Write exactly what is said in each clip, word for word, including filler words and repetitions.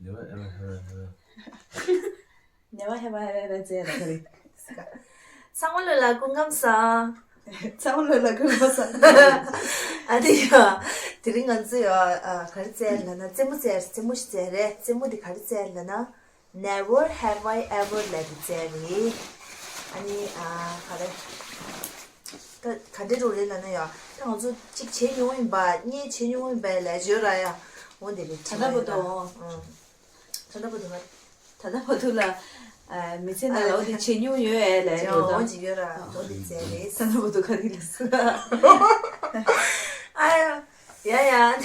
ཉེ་བ་ཨེ་བ་ཧེ་བ་ཧེ་བ། ཉེ་བ་ཧེ་བ་ཧེ་བ་ཧེ་བ་ཟེར་ལ་ག་རེ། ཚང་མ་ལོ་ལ་སྐུ་ཁམས་བཟང་། ཚང་མ་ལོ་ལ་སྐུ་ཁམས་བཟང་། ཨ་དེ་ཡ། དེ་རིང་ང་ཚོ་ཡ་ཨ་ག་རེ་བཙལ་ལབ་ན་རྩེད་མོ་བཙལ། རྩེད་མོ་ཞིག་བཙལ་རེད། རྩེད་མོ་དེ་ག་རེ་བཙལ་ལབ་ན། Never have I ever ལབ་དེ་བཙལ་རེད། ཨ་ནི་ཨ་ག་རེ། ད་ག་འདྲ་རུ་རེད་ལབ་ན་ཡ། ད་ང་ཚོ་གཅིག་བྱེད་མྱོང་ཡིན་པ། གཉིས་བྱེད་མྱོང་ཡིན་པ་ལབ་བརྗོད་ར་ཡ། འོ་དེ་རེད། ད་ལྟ་བར་དུ་འོ། ཨང་། ད་ལྟ་བར་དུ་ང་། ད་ལྟ་བར་དུ་ལ། ཨ། མི་ཚེ་ནང་ལ་འོ་དེ་བྱེད་མྱོང་ཡོད་ཨེ་ལབ་ཡོད་ད། འོ་ཅི་ཡོད་ར་འོ་དེ་བཙལ་རེད། ད་ལྟ་བར་དུ་ག་རེ་ལབ་སོང་། ཨ་ཡ། ཡ་ཡ། ཨ་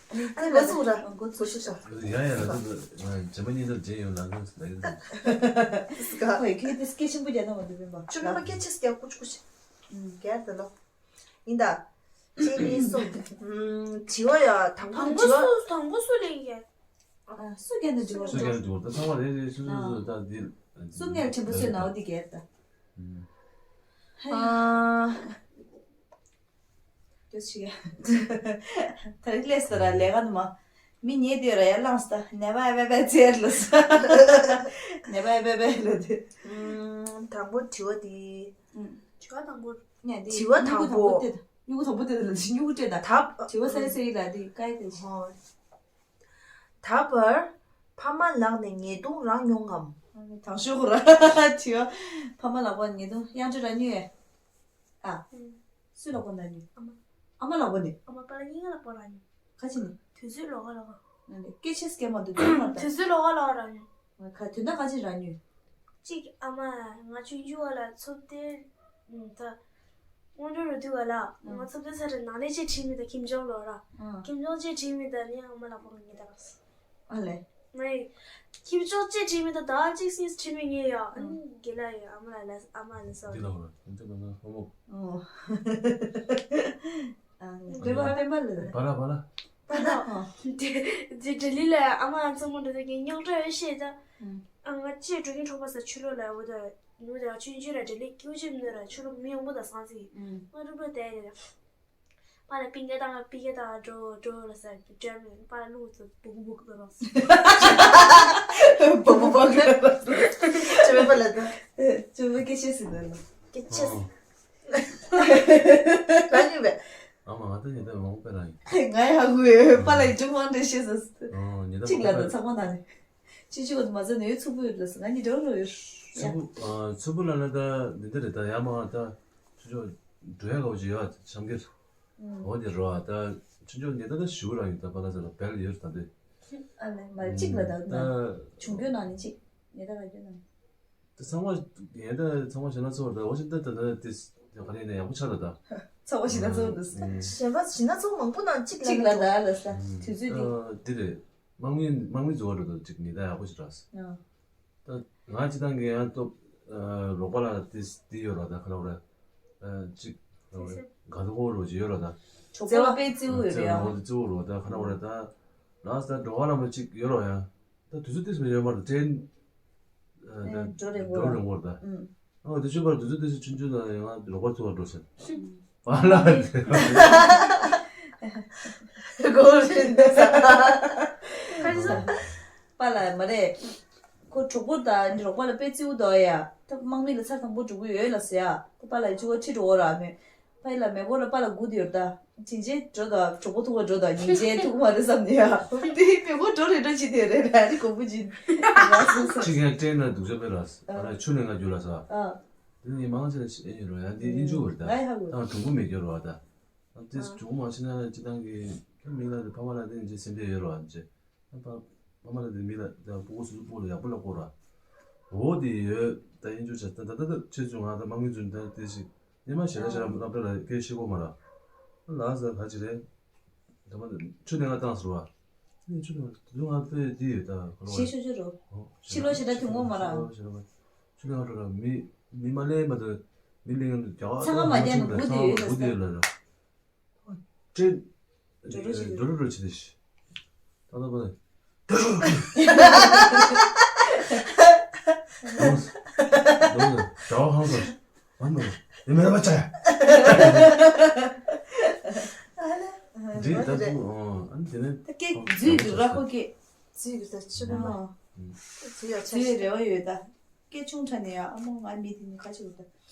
ནི་འགོ་ཚུགས་ར། འགོ་ཚུགས་ཤོག་ཡ་ཡ་ལ་དུ་ང་རྗེས་མ་གཉིས་ལ་རྗེས་ཡོད་ལ་ལ་ལ་ཡོད། སྐ་ཧོས་ཁྱེད་དེ་སྐད་ཆེན་པོ་རྒྱག་ན་མ་འདུག་པིན་པ། ཆུ་མིན་པ་སྐད་ཆེ་རྒྱག་ཀུ་ཆུ་ཀུ་ཆུ། རྒྱག་ད་ལོ། ཡིན་ད། གཅིག་གཉིས་གསུམ། ཨུམ། དྲི་བ་ཡ་དང་པོ་དང་པོ་དྲི་བ། སུ་དང་པོ་སུ་ལེན་གྱི། ཨ། སུ་རྒྱལ་ནས་འགྲིག་པ་སུ་རྒྱལ་འགྲིག་པ་ད་ཚང་མ་རེད་རེད། སུ་སུ་སུ་ད་འདི། སུ་ངལ་ཆེན་པོ་སུའི་ནའོ་འདི་རྒྱལ་ད། ཨ། སྐྱོ་ཆེ་ག་ད་རིག་ལས་སོ་ར་ལས་ཀ་ནི་མ། མི་ཉེ་དེ་ར་ཡ་ལངས་སོ་ད། ནེ་བ་ཨེ་བེ་བེ་ཙེར་ལོ་སོ། ནེ་བ་ཨེ་བེ་བེ་ལོ་དེ། ཨུམ། དང་པོ་དྲི་བ་དེ། ཨུམ། དྲི་བ་དང་པོ། ནས་དེ་དྲི་བ་དང་པོ། སྨྱུ་གུ་དང་པོ་དེ་ད། སྨྱུ་གུ་དང་པོ་དེ་ད་ལ་སྨྱུ་གུ་སྤྲད་ད། ཐབ། དྲི་བ་སེ་སེ་ཡི་ལ་དེ་ཀའི་དེ། ཧོ། ད་བར་ཕ་མ་ལག་ནས་ཉེས་རྡུང་རག་མྱོང་ངམ། དང་ཤོག་ར་དྲི་བ། ཕ་མ་ལག་པ་ཉེས་རྡུང་གཡང་སྒྲོན་རག་མྱོང་ཡོད། ཨ། ཨུམ། སུའི་ལག་པ་ན་ཉུལ། ཨ་མ། ཨ་མ་ལག་པ་ནི། ཨ་མ་པ་ལ་སྙིང་ལ་པ་ར་ཉུལ། ཁ་ཅི་ནི། དུས་ཚོད་ལོག་ག་ལོག་ག་ང་ནི་སྐད་ཆ་སྐད་མ་འདུག་ཚང་མར་ད། དུས་ཚོད་ལོག་ག་ལོག་ག་ར་ཉུལ། ཁ་དོན་དག་ཁ་ཅི་ར་ཉུལ། གཅིག་ཨ་མ་ང་ཆུང་ཆུང་བ་ལ་ཚོབ་ཏེ། ད། སྔོན་འགྲོ་རུ་དུས་བ་ལ་ང་ཚོབ་ཏེ་ས་རེ་ནང་ལས་ཅེས་བྲིས་མི་ད་ཁྱིམ་ཚང་ལོག་ར། ཁྱིམ་ཚང་ཅེས་བྲིས་མི་ད་ནི་ཨ་མ་ལག་པ་ང་ཉེ་ད་ར། ཨ་ལས། ངའི་ཁྱིམ་ཚང་ཅེས་བྲིས་མི་ད་ཟླ་གཅིག་སྲིད་བྲིས་མི་ངས་ཡ། ཨ་ནི་རྒན་ལགས་ཡ་ཨ་མ་ལགས་ལ་ཨ་མ་ལགས་སོ། འདི་ལ་འོ་ར་འདི་ལ་ན་ཧོ་མོ། ཨོ། ཨ་ནི་འདྲེ་པ་སྤེན་པ་ལ། པ་ལ་པ་ལ། པ་ལ། ཨོ། དེ་དེ་ལི་ལ་ཨ་མ་ཚང་མ་འདྲ་ད་གི་རྙོག་དྲ་ཡོད་ཤེས་ད། ཨ་ང་ཅེས་འགྲོ་གིན་གྲོགས་པ་ས་ཆུ་ལོ་ལ་འོ་ད་ནུ་ད་ཆུན་ཆུན་ར་འདྲེ་ལི་ཀྱུ་ཅེས་མི་ནུ་ར་ཆུ་ལོ་མི་ཡོང་པོ་ད་སང་སི། ང་རུ་པ་དེ་རེད། པ་ལ་པིང་ཀ་བཏང་པིང་ཀ་བཏང་འགྲོ་འགྲོ་ལ་ཟེར་གྱི་དྲན་མེད་པ་ལ་རླུང་ཚུ་སྦུག་སྦུག་ལ་རོགས། སྦུག་སྦུག་ལ་རོགས། ཅི་མེད་པ་ལ་ད། ཅི་མེད་སྐད་ཆ་ཟིན་ན་ལ། སྐད་ཆ་ཟིན། ད་ཉུལ་བས། ཨ་མ་ང་ད་ཉེ་ད་མང་པོ་ལ་ཡིན། ང་ཡ་ཧ་གོ་ཡོད་པ་ལ་ཡི་ཅུང་མང་འདྲ་ཤེས་ས། ཉེ་ད་གཅིག་ལ་ད་ཚང་མ་ན་ནི། ཅི་ཅི་བ་དུ་མ་ཚད་ནས་ཚུགས་པོ་ཡོད་ལ་ས་ང་ཉི་འདྲ་རོ་ཡོད། ཚུགས་པོ་ཚུགས་པོ་ལ་ན་ད་འདི་འདྲ་རེད་ད་ཡ་མ་ད་ཆུ་ཆོ་འགྲོ་ཡ་ག་བ་ཅི་ཡོད་ཆམ་གེར། འོ་དེ་རོ་ད་ཆུ་ཆོ་ཉེ་ད་ད་ཞུ་ར་ཡོད་ད་པ་ལ་ས་ལ་བེལ་ཡོད་ད་དེ། ཨ་ལེ་མ་གཅིག་ལ་ད་ད་བྱུང་རྒྱུ་ན་ནི་གཅིག་ཉེ་ད་ག་རྒྱུ་ན་ནི། ད་ཚང་མ་ཡིན་ད་ཚང་མ་ཞེ་ན་ཚོར་ད་འོ་ཞིག་ད་ད་ད་དེ་ག་རེ་ཡིན་ན་ཡག་པོ་ཆགས་ད་ད། ཚང་མ་ཞེ་ན་ཚོར་ད་ས། གཞན་པ་ཞེ་ན་ཚོར་མང་པོ་ན་གཅིག་ལ་གཅིག་ལ་ད་ལ་ས་དུས་ཚོད་དེ། དེ་རེད། དམག་མི་དམག་མི་ཚོ་བ་འགྲོ་དང་གཅིག་ཉེ་ད་ཡག་པོ་ཞིག་རག་སོང་། ད་ང་སྤྱི་བཏང་གི་ཡང་སྟོབས་རོགས་པ་ལ་དེ་དེ་ཡོད་ར་ད་ཁ་ན་བ་ར་གཅིག་ག་ད་གོ་རོ་ཅི་ཡོད་ར་ད། བརྩེ་བ་དཔེ་བརྩེ་བོ་ཡོད་རེད་ཡང་། བརྩེ་བོ་རོ་ད་ཁ་ན་བ་ར་ད་ལ་ས་ད་འགྲོ་བ་ལ་མ་གཅིག་ཡོད་ར་ཡང་། ད་དུས་ཚོད་ཏིས་མ་ཡོད་མར་ད་ཏྲེན་འགྲོ་རེ་འགོར་འགྲོ་རེ་འགོར་ད། ཨ་དེ་ཆུ་བར་དུས་ཚོད་ཏིས་ཆུན་ཆུན་ད་ཡང་རོགས་པ་ཚོ་བ་འགྲོ་ཟེར། པཱ་ལགས། གོ་རིན་ད་ས། ཁ་ཅི་ས། པཱ་ལགས་མ་རེད། ཁོ་གྲོགས་པོ་དང་འདི་རོགས་པ་ལ་དཔེ་བརྩེ་བོ་འདུག་ཡ། ད་དམག་མི་ལ་ཚར་དང་པོ་འགྲོ་གི་ཡོད་ལ་ཟེར་ཡ། ད་པཱ་ལགས་ཅི་བ་ཁྲིད་འགྲོ་བ་ར་མེད། པཱ་ལགས་མེ་འཁོར་ལ་པཱ་ལགས་སྒུག་དེ་ཡོད་ད། དྲིན་ཆེན་འགྲོ་ད་གྲོགས་པོ་ཐུག་པ་འགྲོ་ད་ཉིན་ཆེན་ཐུག་མ་རེད་བསམ་ནས་ཡ། འདི་མེ་འཁོར་འགྲོ་རེ་འགྲོ་བྱེད་དེ་རེད་ད་ནི་གོ་བུ་ཇིན། ང་སོ་སོ། ཅི་ག་ཡང་སྤྲད་ན་སྡུག་ཅག་པའི་ར། ཨ་ལ་ཆུ་ནས་ང་རྒྱུ་ལ་ས། ཨ། དེ་ནི་མང་ཆེ་ཤེས་ཡིན་རོ་ཡང་འདི་ཨིན་ཇུ་བར་ད། ང་ཡ་ཧ་གོ། ད་གྲུང་པོ་མེད་རྒྱུ་རོ་ད། ཨ་དེ་གྲུང་པོ་མ་ཤེས་ན་སྤྱི་བཏང་གི་མི་ལ་དེ་ཕ་མ་ལ་དེ་འཇིག་སེམས་པའི་ཡོད་རོ་ཨ་འཇིག་ཕ་མ་ལ་དེ་མི་ལ་དང་སྤུ་གུ་སོ་སོ་སྤུ་གུ་ལ་ཡག་པོ་ལ་བསྐོར་ར། འོ་དེ་ཡོད་ད་ཡིན་ཆོག་བྱ་ད་ད་ད་ད་ཆེ་ཆུང་ང་ད་དམག་མི་ཚོ་ད་དེ་ཞིག་ཉི་མ་ཞེ་དྲག་ཞེ་དྲག་སློབ་གྲྭ་ལ་སྐད་ཤེས་གོ་མ་ར། ལ་ས་ག་ཅི་རེད། ད་མ་ཆུ་ནས་ང་བཏང་ཟེར་བ། ནས་ཆུ་ནས་དུ་ང་དཔེ་དེ་ཡོད་ད་ཁོ་ལ་ཤེས་ཤོ་ཆུ་རོ། ཕྱི་ལོ་ཞེ་དྲག་ཐུང་ངོ་མ་ར། ཆུ་ནས་ང་འགྲོ་ར་མི་མི་མ་ལེན་མ་ད་མི་ལེན་རྒྱ་ཚང་མ་མ་བསྡད་ན་སྒུག་དེ་ཡོད་ད་ས། ལ་ར། ཏྲེ། འགྲོ་རུ་ཞིག་འགྲོ་རུ་རུ་ཆི་དེ་ཤི། ཏག་ཏག་པ་ལ། འགྲོ་རུ་རུ་ཧང་སོ། ཨ་ནུ། ཡ་མེ་ར་མ་ཆ་ཡ། འདི་ད་དུང་ཨ་ནི་དེ་ནས། ད་སྐད་འཛུལ་འདུག་ར་ཁོ་སྐད། ཙི་གི་ད་ཅི་མོ། ཨ། ཙི་ཡ་ཆ་ཙི་ཡ་རེ་བ་ཡོད་ད། སྐད་ཆུང་ཕྲ་ནས་ཡ་ཨ་མོ་ང་མི་དེ་ནི་ཁ་ཆེ་བ་ད།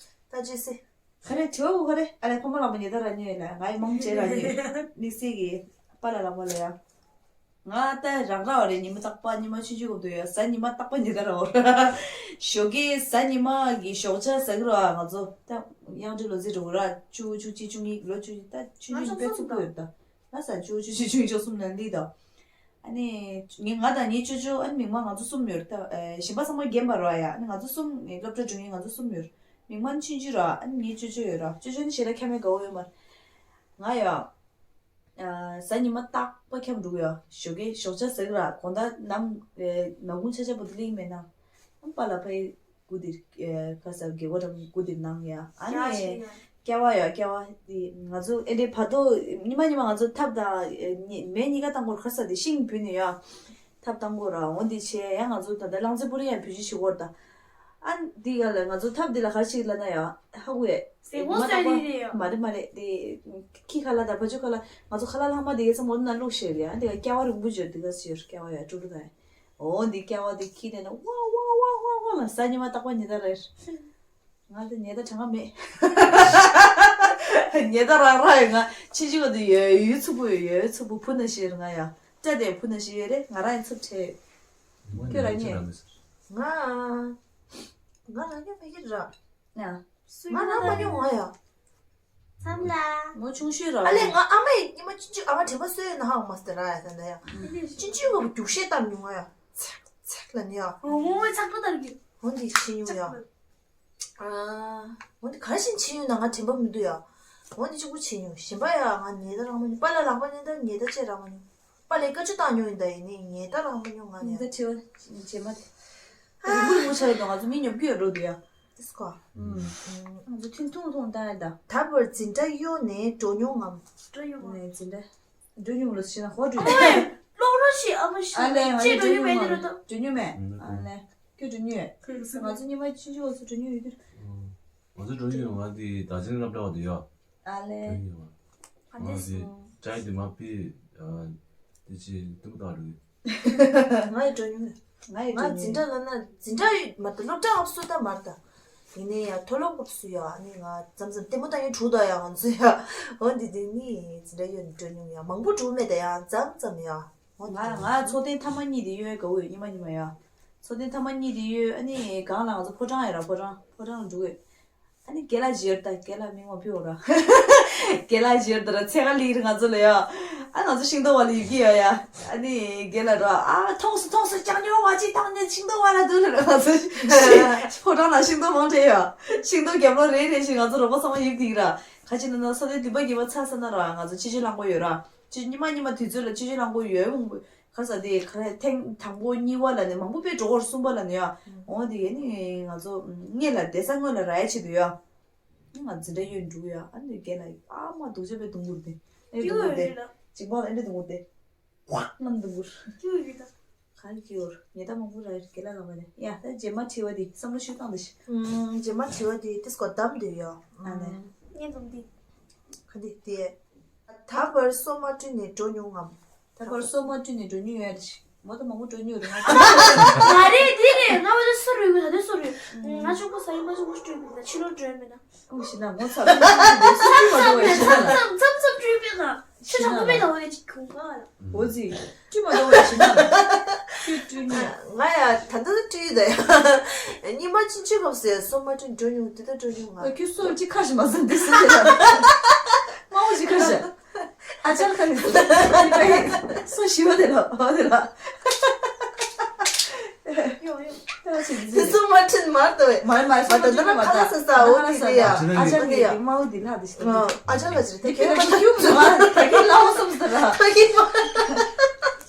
ད་ཅི་སེ། ག་རེ་དྲི་བ་ག་རེ་ཨ་ལས་ཕ་མ་ལགས་པ་ཉེ་ད་ར་ཉོས་ལ་ང་ཡི་མང་ཆེ་ར་ཉོས་ནི་སེ་གི་པ་ལ་ལགས་པ་ལ་ཡ། ང་ད་རང་ར་བ་རེད། ཉི་མ་རྟག་པ་ཉི་མ་ཆུང་ཆུང་གོ་འདུག་ཡ། གཟའ་ཉི་མ་རྟག་པ་ཉེ་ད་ར་བ། ཞོགས་ཀས་གཟའ་ཉི་མ་གི་ཞོགས་ཇ་ཟ་གི་ར་ང་ཚོ་ད་དབྱངས་ཁྲིད་ལོ་ཙི་འགྲོ་གི་ར་བཅུ་བཅུ་གཅིག་བཅུ་གཉིས་ལོ་བཅུ་ད་ཆུང་ཆུང་དཔེ་ཚུགས་པོ་ཡོད་ད། ང་ས་བཅུ་བཅུ་གཅིག་བཅུ་གཉིས་བཅུ་གསུམ་ལ་འདི་ད། ཨ་ནི་ངས་ང་དང་ངའི་ཅོ་ཅོ་ཨ་ནི་མིག་དམར་ང་ཚོ་གསུམ་ཡོད་རེད་ད། ཨེ་གཞན་པ་ཚང་མ་རྒན་པ་རེད་ཡ། ཨ་ནི་ང་ཚོ་གསུམ་ངའི་སློབ་གྲྭ་འགྲོ་མཁན་ང་ཚོ་གསུམ་ཡོད་རེད། མིག་དམར་ཆུང་ཆུང་རེད། ཨ་ནི་ངའི་ཅོ་ཅོ་ཡོད་རེད། ཅོ་ཅོ་ནི་ཞེ་དྲག་ཁྱད་མེད་དགའ་བོ་ཡོད་མ་རེད། ང་ཡ་ཨ་གཟའ་ཉི་མ་རྟག་པར་འཁྱམས་འགྲོ་གི་ཡ། ཞོགས་ཀས་ཞོགས་ཇ་ཟ་གི་ར་དགོང་དག་ནམ་ཨེ་ནམ་གུང་ཆ་ཆ་བར་དུ་གླེང་མེད་ན་ཨ་པཱ་ལགས་ཕ་ཡི་སྐུ་དེར་ཨེ་ཁ་ས་རྒྱལ་པོ་རང་སྐུ་དེར་གནང་ཡ། ཨ་ནི་ཀྱ་ཝ་ཡ་ཀྱ་ཝ་དེ་ང་ཚོ་ཨེ་འདྲའི་བར་དོ་ཉི་མ་ཉི་མ་ང་ཚོ་ཐབ་དང་ཨེ་ཉི་མེ་གཉིས་ཀ་བཏང་གོ་ཁ་ས་དེ་ཤིང་བུད་ནས་ཡ་ཐབ་བཏང་གོ་ར་འོ་འདི་བྱས་ཡ། ང་ཚོ་ད་ལྟ་གླང་རྩེ་པུ་རི་ཡ་བུད་ཅི་ཞིག་གོ་ར་ད། ཨ་འདི་ག་ལ་ང་ཚོ་ཐབ་འདི་ལ་ག་རེ་ཞིག་ལབ་ན་ཡ་ཧ་གོ་ཡ། ཟེ་བོ་ཉི་མ་རྟག་པ་ཟེ་རེད་ཡ། མ་རེད་མ་རེད་དེ་ཁྱི་ཁ་ལག་དང་བ་ཕྱུགས་ཁ་ལག་ང་ཚོ་ཁ་ལག་ལྷག་མ་དེ་ག་ཚོ་མོ་ན་བླུགས་བཞག་ཡ། འདི་ག་ཀྱ་ཝ་རིང་པོ་བྱོས་འདི་ག་ཟེར་ཀྱ་ཝ་ཡ་ཀྲུ་ཀྲུ་དང་། འོ་འདི་ཀྱ་ཝ་འདི་ཁྱི་དེ་ནི་ཝ་ཝ་ཝ་ཝ་ཝ་ལ་གཟའ་ཉི་མ་རྟག་པ་ཉི་ད་རེད། ང་དེ་ཉེ་ད་གྲངས་ཀ་མེད། ཉེ་ད་རང་རང་ཡོད། ང་ཕྱི་ཕྱི་ག་དུ་ཡོད་ཡོད་ཚུགས་པོ་ཡོད་ཡོད་ཚུགས་པོ་བུ་ན་ཤི་ཡོད་ང་ཡ། སྐྲ་དེ་བུ་ན་ཤི་ཡོད་རེད། ང་རང་ཡང་ཚུགས་ཆེ་ཡོད། ཁྱོད་རང་ཉེ། ང་ང་རང་ཉེ་མེད་ཀྱི་ར། ང་སུས་ང་རང་མ་ཉོ་ང་ཡ། མཚམས་ལ། མོ་ཆུང་ཤོས་ར། ཨ་ལས་ང་ཨ་མས་ཉི་མ་ཅི་ཅི་ཨ་མ་དྲན་པ་གསོས་ཡོད་ན་ཧ་མ་སྟེ་ར་ཡ་ད་ད་ཡ། ཅི་ཅི་ག་རྒྱུག་ཤེས་བཏང་མྱོང་ང་ཡ། ཚེག་ཚེག་ལ་ནི་ཡ། ངོ་ངོ་ཚགས་པ་ལྟར་གྱི། འོ་འདི་ཤེས་མྱོང་ཡ། ཨ། འོ་འདི་ག་རེ་བཞིན་བྱེད་ཡོང་ན་ང་དྲན་པ་མི་འདུག་ཡ། འོ་འདི་གཅིག་པུ་བྱེད་མྱོང་། གཞན་པ་ཡ་ང་ཉེ་ད་རང་མ་ཉོ། པཱ་ལགས་ལག་པ་ཉེ་ད་ཉེ་ད་བཅས་རང་མ་ཉོ། པཱ་ལགས་བཀའ་ཆོས་བཏང་མྱོང་ཡིན་ད་ཡིན་ནི་ཉེ་ད་རང་མ་ཉོ་ང་ཉེ་ད་ཉེ་ད་བྲེལ་བ་བྱེད་མ་ཐེ། རིང་པོ་རིང་པོ་ཆགས་ཡོད་དོ། ང་ཚོ་མི་ཉོབ་ཀྱི་ཡོད་འགྲོ་འདུག་ཡ། ཏིས་ཀོ། ང་ཚོ་ཐུང་ཐུང་ཐུང་བཏང་ཡ་ད། ད་བར་འཛིན་གྲྭ་གཡོག་ནས་འགྲོ་མྱོང་ངམ། འགྲོ་མྱོང་ངམ། ནས་འཛིན་གྲྭ། འགྲོ་མྱོང་ལ་ཤི་ན་ཧོ་འགྲོ་མྱོང་། ལོག་རོགས་ཤིག་ཨ་མ་ཤི། ཨ་ལས་ང་ཅེ་འགྲོ་མྱོང་མེད་འདི་རུ་ད། འགྲོ་མྱོང་མེད། ཨ་ལས་ཁྱོད་འགྲོ་མྱོང་ཡོད། ང་ཚོ་ཉི་མ་ཆུང་ཆུང་བ་ཚོ་འགྲོ་མྱོང་ཡོད་ཀྱི། ང་ཚོ་འགྲོ་མྱོང་ང་དེ་ད་ཅིང་སློབ་གྲྭ་བ་དེ་ཡོད། ཨ་ལས། འགྲོ་མྱོང་ང་། ང་དེ་ཅིང་དེ་མ་པི་དེ་ཅི་ཏུ་ད་རུ། ང་ཡི་འགྲོ་མྱོང་། ང་ཡི་ང་འཛིན་གྲྭ་ལ་ན་འཛིན་གྲྭ་ཡི་མ་ད་སློབ་གྲྭ་སྐབས་སུ་ད་མར་ད། ཡིན་ནའི་ཡ་མཐོ་སློབ་སྐབས་སུ་ཡ་ཨ་ནི་ང་མཚམས་མཚམས་ལྟད་མོ་ལྟ་མཁན་དྲུག་ད་ཡ་ང་ཚོ་ཡ། འོ་འདི་འདི་ནི་འཛིན་གྲྭ་ཡོད་འགྲོ་མྱོང་ཡ་མང་པོ་འགྲོ་མེད་ད་ཡ་མཚམས་མཚམས་ཡ། འོ་འདི་ང་ང་ཚོགས་ཐེངས་མཐའ་མ་གཉིས་དེ་ཡོད་ག་འོས་ཉི་མ་ཉི་མ་ཡ། ཚོགས་ཐེངས་མཐའ་མ་གཉིས་དེ་ཡོད་ཨ་ནི་གང་ལ་ང་ཚོ་ཕོ་བྲང་ཡ་ར་ཕོ་བྲང་ཕོ་བྲང་ལ་འགྲོ་གི། ཨ་ནི་རྒན་ལགས་བཞིར་ད་རྒན་ལགས་མིང་མ་ཕུད་འོ་ར། རྒན་ལགས་བཞིར་ད་ར་ཚེ་ག་ལིར་ང་ཚོ་ལ་ཡ། ཨ་ང་ཚོ་ཤིང་སྡོང་བ་ལ་ཡོད་ཀྱི་ཡ་ཡ། ཨ་ནི་རྒན་ལགས་ར་ཨ་མཐོང་སོང་མཐོང་སོང་ཅང་ཉོ་བ་ཅི་བཏང་ནས་ཤིང་སྡོང་བ་ལ་འདུག་ལ་ང་ཚོ་ཕོ་བྲང་ལ་ཤིང་སྡོང་མང་དྲགས་ཡ། ཤིང་སྡོང་རྒྱབ་ལོགས་རེ་རེ་བཞིན་ང་ཚོ་རོགས་པ་ཚང་མ་ཡིབ་དེ་ར། ཁ་ཅིག་ན་ན་ས་དེ་དུས་པ་གི་བ་ཚ་ས་ན་ར་ང་ཚོ་ཆི་ཆི་གླང་པོ་ཡོད་ར། ཅི་ཉི་མ་ཉི་མ་དུས་ཚོད་ལ་ཆི་ཆི་གླང་པོ་ཡོད་མོང་པོ། ཁ་ས་དེ་ཁ་ཐེངས་དང་པོ་གཉིས་པ་ལ་ནི་མང་པོ་དཔེ་འགྲོ་གོར་གསུམ་པ་ལ་ནི་ཡ། འོ་དེ་ག་ནི་ང་ཚོ་སྔས་ལ་བསྡད་ས་སྔོན་ལ་ར་ཡ་ཆེད་དུ་ཡ། ང་འཛིན་གྲྭ་གཡོན་འགྲུག་ཡ་ཨ་ནི་རྒན་ལ་ཨ་མ་སྡུག་ཅག་པའི་དུང་གུར་དེ། ཨེ་དུང་གུར་དེ། ཅིག་པ་ཨེ་འདྲ་དུང་གུར་དེ། ཝག་ནམ་དུང་གུར། ག་རེ་སྐྱེ་བོར་ཉེ་ད་མང་པོ་ར་རྒན་ལ་ལ་བ་རེད་ཡ། ད་རྗེས་མ་དྲི་བ་དེ་བསམ་བློ་ཤུགས་བཏང་དེ་ཤི། རྗེས་མ་དྲི་བ་དེ་ཏིས་གོ་གདམ་དུ་ཡ། ཨ་ནི། ངས་འཛོམས་དེ། ག་འདི་དེ། ད་བར་སོ་མ་བཀྲུས་ནས་འགྲོ་མྱོང་ངམ། ད་བར་སོ་མ་བཀྲུས་ནས་འགྲོ་མྱོང་ཡོད་རེད། མོ་ད་མང་པོ་འགྲོ་མྱོང་རེད་ང་། མ་རེད་དེ་རེད། ང་བ་ད་སུ་རེད་ད་དེ་སུ་རེད། ང་ཆོག་པོ་ས་ཡིན་མ་ཆོག་པོ་སྤྲོད་མེད་ད་ཕྱི་ལོགས་འགྲོ་མེད་ན། ཨུ་ཤི་ན་ངོ་ཚ་ལ་མཚམས་མཚམས་མཚམས་མཚམས་སྤྲོད་མེད་ང་། ཕྱི་དྲང་པོ་མེད་ད་འོ་ལེ་ཅིག་གུང་ག་ལ། འོ་ཙི། སྤྲོད་མ་འདོད་པ་ཞིག་ན། ཁྱོད་སྤྲོད་ཉེ། ང་ཡ་ད་ལྟ་སྤྲོད་ད་ཡ། ཉི་མ་ཅི་ཅི་གོ་ཟེར་སོ་མ་སྤྲོད་འགྲོ་མྱོང་དེ་ད་འགྲོ་མྱོང་ང་། ཁྱོད་སོ་ཅི་ཁ་ཞིག་མ་ཟིན་དེ་སུ་ཟེར་ཡ། མ་འོ་ཅི་ཁ་ཞིག་ཨ་ཅག་ཁ་ནི་སོ་ཞི་བ་དེ་ལ་བ་དེ་ལ། ཡོ་ཡོ། དེ་སུ་མ་ཁྲིན་མར་དོ་བས། མར་མར་སོ་ད་ད་ན་ཁ་ལ་ས་ས་འོ་དེ་དེ་ཡ། ཨ་ཅག་ནི་དེ་མ་འོ་དེ་ལ་དེ་ཤི། ཨ་ཅག་ལ་ཅི་དེ་ཁྱེད་མ་ཁྱུ་མ་ད་ཁྱེད་ལ་འོ་སོམ་ས་ར། ད་ཁྱེད་མ།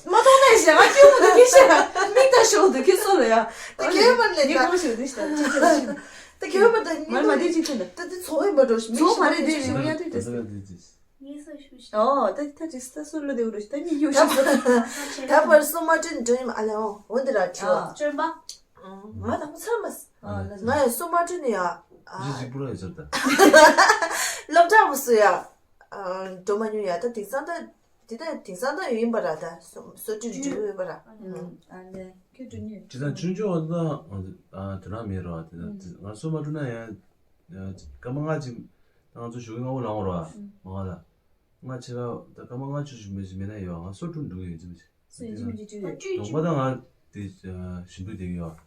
མ་ཐོང་ནས་ཞེ་ང་ཁྱུ་མ་ད་ཁྱེད་ཤེ་ར། མིག་ད་ཤོག་ད་ཁྱེད་སོ་ལ་ཡ། ད་ཁྱེད་མ་ལས་ད། ངས་གོ་ཤོག་དེ་ཤི་ད་ཅི་ཅི་ཤི། ད་ཁྱེད་མ་ད་ངས་མ་མ་དེ་ཅི་ཁྱེད་ད། ད་དེ་ཚོ་བས་མ་འགྲོ་ཤི་མིག་ཤི་མ་རེད་དེ་རེད་ཡ་དེ་དེ། ངས་སོ་ཞུ་ཞུ། ཨོ་ད་ད་ཅི་ས་སུ་ལ་དེ་འུ་རུ་ད་མི་ཡོ་ཤི་ད། ད་བར་སོ་མ་ཏྲིན་འགྲོ་ཡིན་ཨ་ལེ་ཨོ་འོ་འདི་ར་ཁྲི་བ། ཨ། ཅོན་པ། ང་དང་པོ་ཚར་མ་སི། ཨ་ལ་ང་ཡང་སོ་མ་ཏྲིན་ཡ། ཨ། ཇི་ཇི་པུ་ར་ཡ་ཆར་ད། སློབ་གྲྭ་བུ་སུ་ཡ། ཨ། འགྲོ་མ་མྱོང་ཡ་ད་དེང་སང་ད། དེ་ལྟར་དེང་སང་ད་ཡིན་པ་ར། ད་སོ་སོ་བཀྲུས་འགྲོ་ཡོད་པ་ར། ཨ་ནི་ཁྱོད་བཀྲུས་ཉོས། ཅི་ད་ཆུང་ཆུང་བ་ད་དོན་དག་མེད་ར། དེ་ད་ང་སོ་མ་བཀྲུས་ན་ཡང་སྐར་མ་ལྔ་ཅིག་ད་ང་ཚོ་ཞོགས་ཀྱི་སྔ་པོ་ལངས་ར། མ་ང་ལ་ལྔ་ཕྱེད་ཀ་ད་སྐར་མ་ལྔ་བཅུ་ཞིག་མེད་ཅིག་མེད་ན་ཡོད། ང་སོ་བཀྲུས་འགྲོ་གི་ཡོད་ཅི་མི་ཅི། སོ་ཡིན་ཅི་མིན་ཅི་བཀྲུས་ཡོད། གདོང་པ་ད་ང་དེ་ཞིམ་དུ་དེ་ཡོད།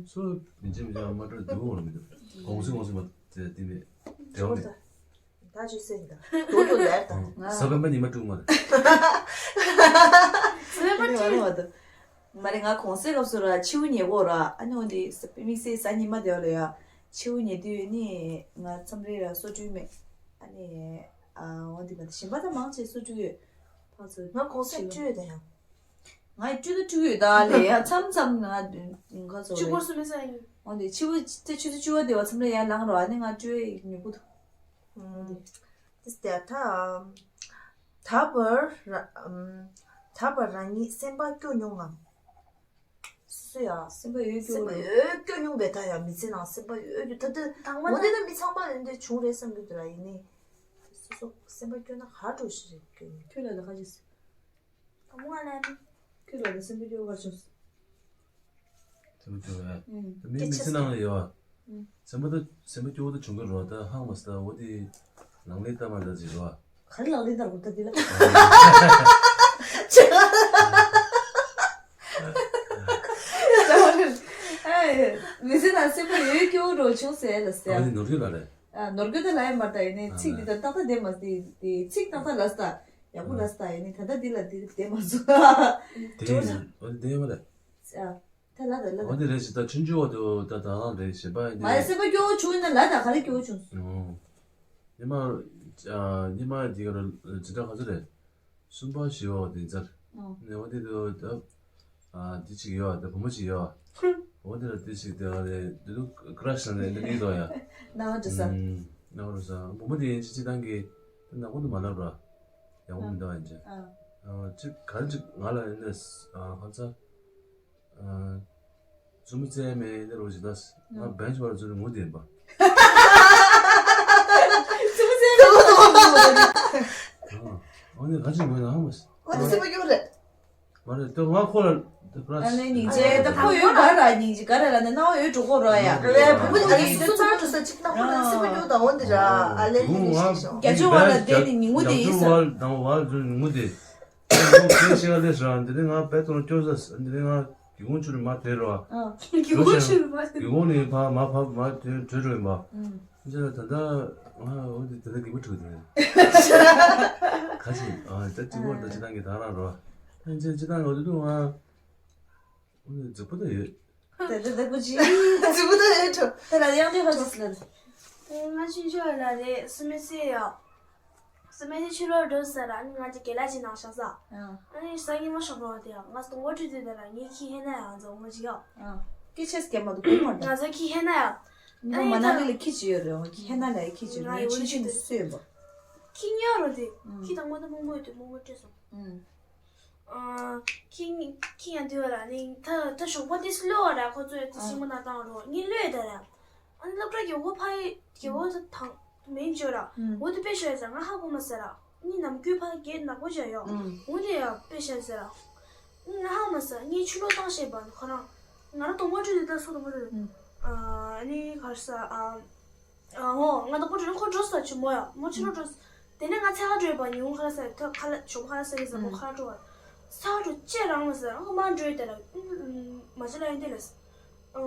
སོ་མི་ཅི་མི་ཅི་མ་བཀྲུས་འགྲོ་འོང་མི་འདུག་གོང་སེ་གོང་སེ་མ་དེ་དེ་མེད་དེ་འོང་མེད། ད་ཅི་སེ་ཡིན་ད། དོ་དོ་ལེར་ད། ང་ས་བོན་པ་ཉི་མ་དཀྲུག་མ་རེད། ས་བོན་པ་དཀྲུག་མ་རེད། ང་གོང་སའི་སྐབས་སུ་ར་ཕྱེ་མར་ཉལ་གོ་ར། ཨ་ནི་འོ་འདི་དམིགས་བསལ་གཟའ་ཉི་མ་དེ་བ་ལ་ཡ་ཕྱེ་མར་ཉལ་དུས་ནི་ང་མཚམས་རེ་ར་སོ་བཀྲུས་མེད། ཨ་ནི་ཨ་འོ་འདི་མ་གཞན་པ་ད་མང་ཆེ་སོ་བཀྲུས་ཡོད། ཕར་ཚུར་ང་གོང་སེ་ཕྱེ་བཀྲུས་ཡོད་ད་ཡང་། ང་ཡི་བཀྲུས་ད་བཀྲུས་ཡོད་ད་ལས་ཡ་མཚམས་མཚམས་ང་ང་ཚོ་བཅུ་སྐོར་སུ་མི་ས་ཡིན། འོ་འདི་ཕྱི་པོ་ད་ཆུ་ཚོད་བཅུ་པ་དེ་བ་མཚམས་རེ་ཡར་ལངས་རོགས། ཨ་ནི་ང་བཀྲུས་ཡོད་ཉོ་གི་འདུག་ཨུམ། དེ་ད་ད་བར་ར་ཨུམ། ད་བར་རང་ཉིད་སེམས་པ་སྐྱོ་མྱོང་ངམ། སུ་སུ་ཡ། སེམས་པ་ཡོད་སྐྱོ་སེམས་པ་རུ། ཡོད་སྐྱོ་མྱོང་བས། ད་ཡ་མི་ཚེ་ནང་སེམས་པ་ཡོད་སྐྱོ་ད་ད་དང་པོ་འོ་དེ་ད་ད་མི་ཚང་མ་ཡོད་འདི་བྱུང་རེད་བསམ་གྱི་འདུག་ར། ཡིན་ནི་སོ་སོ་སེམས་པ་སྐྱོ་ན་ག་འགྲོ་ཞིག་རེད་སྐྱོ་ཡིན། ཁྱོད་ལ་ད་ག་ཅིག་སེ། དང་པོ་ང་ལ་ནི། ཁྱོད་ལ་ད་སེམས་པ་སྐྱོ་ག་བྱུང་སེ། སེམས་པ་སྐྱོ་བས། ཨུམ། ད་མི་མི་ཚེ་ནང་ལ་ཡོད་བ། ཨུམ། སེམས་པ་ད་སེམས་པ་སྐྱོ་བོ་ད་བྱུང་གི་རོ། ད་ཧང་མ་སི་ད་འོ་དེ་ལང་ལེ་ལྟ་མ་ལ་ཟིག་རོ། ག་རེ་ལག་ལེན་བསྟར་དགོས་ད་འདི་ལ། ཨ་མི་ཚེ་ནང་སེམས་པ་ཡོད་སྐྱོ་རུ་བྱུང་ཟེར་ལ་ཟེར། ཨ་ནི་ནོར་གྱི་ལ་རེད། ཨ་ནོར་སྐྱོ་ད་ལ་ཡ་མར་ད་ཡིན་ནི་ཨ་ཚིག་འདི་ལ་ད་ཏག་ཏག་བསྡད་མ་སྟེ་དེ་ཚིག་ཏག་ཏག་ལ་སྟ་ཡག་པོ་ལ་སྟ་ཡིན་ནི་ད་ལྟ་འདི་ལ་འདི་བསྡད་མ་སོང་། དེ་ཡིན་ཨ་ནི་དེ་ཡིན་པ་རེད། ཨ། ད་ལ་ད་ལ་ད། འོ་དེ་རེད་ཞེ་ད་ཆུང་ཆུང་བ་དེ་ད་ད་རང་རེད་ཞེ་པ་ཡིན་མ་ཡ་དེ། སེམས་པ་སྐྱོ་བོ་བྱུང་ཡིན་ན་ལ་ད་ག་རེ་སྐྱོ་བོ་བྱུང་སོང་། ཨོ། ཉི་མ་ཨ་ཉི་མ་དེ་ག་རེ་ཇི་ལྟར་ག་ཚོད་རེད། གསུམ་པ་བཞི་བ་དེ་ཚར། ཨོ། ནས་འོ་དེ་དུ་ད་ཨ་དེ་གཅིག་ཡོད་ད་བུ་མོ་གཅིག་ཡོད། འོ་དེ་ལ་དེ་གཅིག་དེ་ག་རེ་དེ་དུ་ཀ་ར་ཤི་ལ་ནས་དེ་ནས་དོ་ཡ། ན་བ་འདྲི་ས། ན་བ་འདྲི་ས་བུ་མོ་དེ་ཡིན་ཅི་ཅི་ཏང་གི་ད་ནག་པོ་དུ་མ་ལབ་ར། ཡག་པོ་མི་འདུག་ཡིན་ཅི། ཨ། ཅིག་ག་རེ་ཅིག་ང་ལ་ཡིན་ནས་ཧ་ཚ། བཙུན་མོ་བཙལ་མེད་ནི་རོ་ཞིག་ད། ང་བན་ཆུ་བར་བཙུན་མོ་དེ་ཡིན་པ། བཙུན་མོ་བཙལ་མེད་ནི་རོ་ཞིག་ད། ཨ་ནི་ག་ཅིག་མོ་ཡིན་ཨ་མ། ཨ་ནི་སེམས་པ་སྐྱོ་རེད། མ་རེད་ད་ང་ཁོ་ལ་ད་པ་ར། ཨ་ནི་སྙིང་རྗེ་ད་ཁོ་ཡོད་ག་ར་སྙིང་རྗེ་ག་ར་ལ་ནི་སྣང་བ་ཡོད་འགྲོ་ཁོ་ར་ཡ། ཨ་ལས་བུ་མོ་ཨ་ནི་སུ་ཚང་འགྲོ་ས་ཅིག་ན་ཁོ་ལ་སེམས་པ་སྐྱོ་ད་འོ་འདི་ར། ཨ་ལས་ལྷན་ནི་ཤེས་ཤོག་རྒྱ་ཇོ་བ་ལ་བསྡད་ནི་ཉིན་མོ་དེ་ཡིན་ས། རྒྱ་ཇོ་བ་དང་བ་ལ་ཉིན་མོ་དེ། ཁོང་ཁྱེད་ཤེས་ཀ་ལས་སོ་འདི་ནི་ང་བས་ཐོང་སྐྱོ་ས་འདི་ནི་ང་སྒེའུ་ཁུང་ཆུ་རུ་མ་དོད་རོ། ཨ། སྒེའུ་ཁུང་ཆུ་རུ་མ་དོད། སྒེའུ་ཁུང་ནས་ཕ་མ་ཕ་མ་དོད་དོད་རོ་ཡིན་པ། ཨུམ། འདི་ལ་ད་ལྟ་ང་འོ་འདི་ད་ལྟ་སྒེའུ་ཁུང་ཁྲུག་དེ། ག་ཅི་ཨ་ད་ཏི་བོར་ད་ཅི་ཏང་གི་ད་རང་རོ། ཨ་འདི་ཅི་ཏང་གི་འོ་དུ་ང་འོ་འདི་རྫིག་པོ་ད་ཡོད། དེ་འདྲ་འདྲ་པོ་ཅི། ཙི་བུ་དང་ཨེ་ཁྲོ། དེ་ལ་ཡང་དེ་ཧ་ཅི་སི་ལ། ང་ཆུང་ཆུང་ལ་རེད་སུ་མེ་སེ་ཡ། སུ་མེ་སེ་ཕྱི་ལོགས་འགྲོ་ས་ར་ང་ཅི་གེ་ལ་ཅི་ནང་ཤ་ས། ཨ་ནི་ས་ངེ་མ་ཤོག་རོ་དེ་ཡ་ང་སྟོང་བ་ཁྲུ་དེ་དེ་ལ་ངའི་ཁྱི་ཧེ་ན་ཡ་ང་ཚོ་ངོ་ཅི་ཡ། ཨ། ཀི་ཆེས་ཀེ་མ་དུ་ཀུ་མ་ང་ཚོ་ཁྱི་ཧེ་ན་ཡ། ཨ་ནི་མ་ན་ལི་ལ་ཁྱི་ཅི་ཡོད་རེད་ཁྱི་ཧེ་ན་ལ་ཡ་ཁྱི་ཅི་ཡོད་རེད་ཆུང་ཆུང་ནས་སུ་ཡོད་པ། ཁྱི་ཉོ་རོ་དེ་ཁྱི་དང་མ་དུ་མོ་མོ་ཡོད་དེ་མོ་མོ་སྤྲད་སོང་། ཨ། ཁྱི་ཁྱི་ཡང་འདི་བ་ལ་ནི་ད་ད་ཞོགས་པ་འདི་སློ་བ་ར་ཁོ་ཚོས་དེ་ཤིང་མ་ན་བཏང་རོགས་ངས་སློས་ད་ར། ཨ་ནི་སློབ་གྲྭ་རྒྱལ་པོ་ཕ་ཡི་རྒྱལ་པོ་ད་དང་མིན་བརྗོད་ར་འོ་དེ་དཔེ་ཤོད་ཟེར་ང་ཧ་གོ་མ་ཟེར་ར་ནི་ནམ་རྒྱུན་ཕ་གེ་ནག་པོ་བྱ་ཡོ་འོ་དེ་ཡ་དཔེ་ཤོད་ཟེར་ར་ང་ཧ་མ་ཟེར་ངས་ཆུ་ལོག་བཏང་ཤེས་པ་ནི་ཁོ་རང་ང་ར་དོང་པོ་བྲུས་དེ་ད་སོ་དོང་པོ་བྲུས་ཨ་ནི་གར་ས་ཨ། ཨ་འོ་ང་དང་པོ་དྲན་ཁོ་འགྲོ་ས་ཆུ་མོ་ཡ་མོ་ཆུ་རོ་འགྲོ་ས། དེ་ནས་ང་ཚེ་ཧ་འགྲོས་པ་ཉུང་ཁ་ལ་ས་ཐོ་ཁ་ལ་ཆོམ་ཁ་ལ་ས་གི་ས་མོ་ཁ་འགྲོ་བ། ས་འགྲོ་ཅེ་རང་ལ་ས་ཨ་མ་འགྲོས་དེ་ལ་མ་ཅི་ལ་ཡིན་དེ་ལ་ས། ཨ་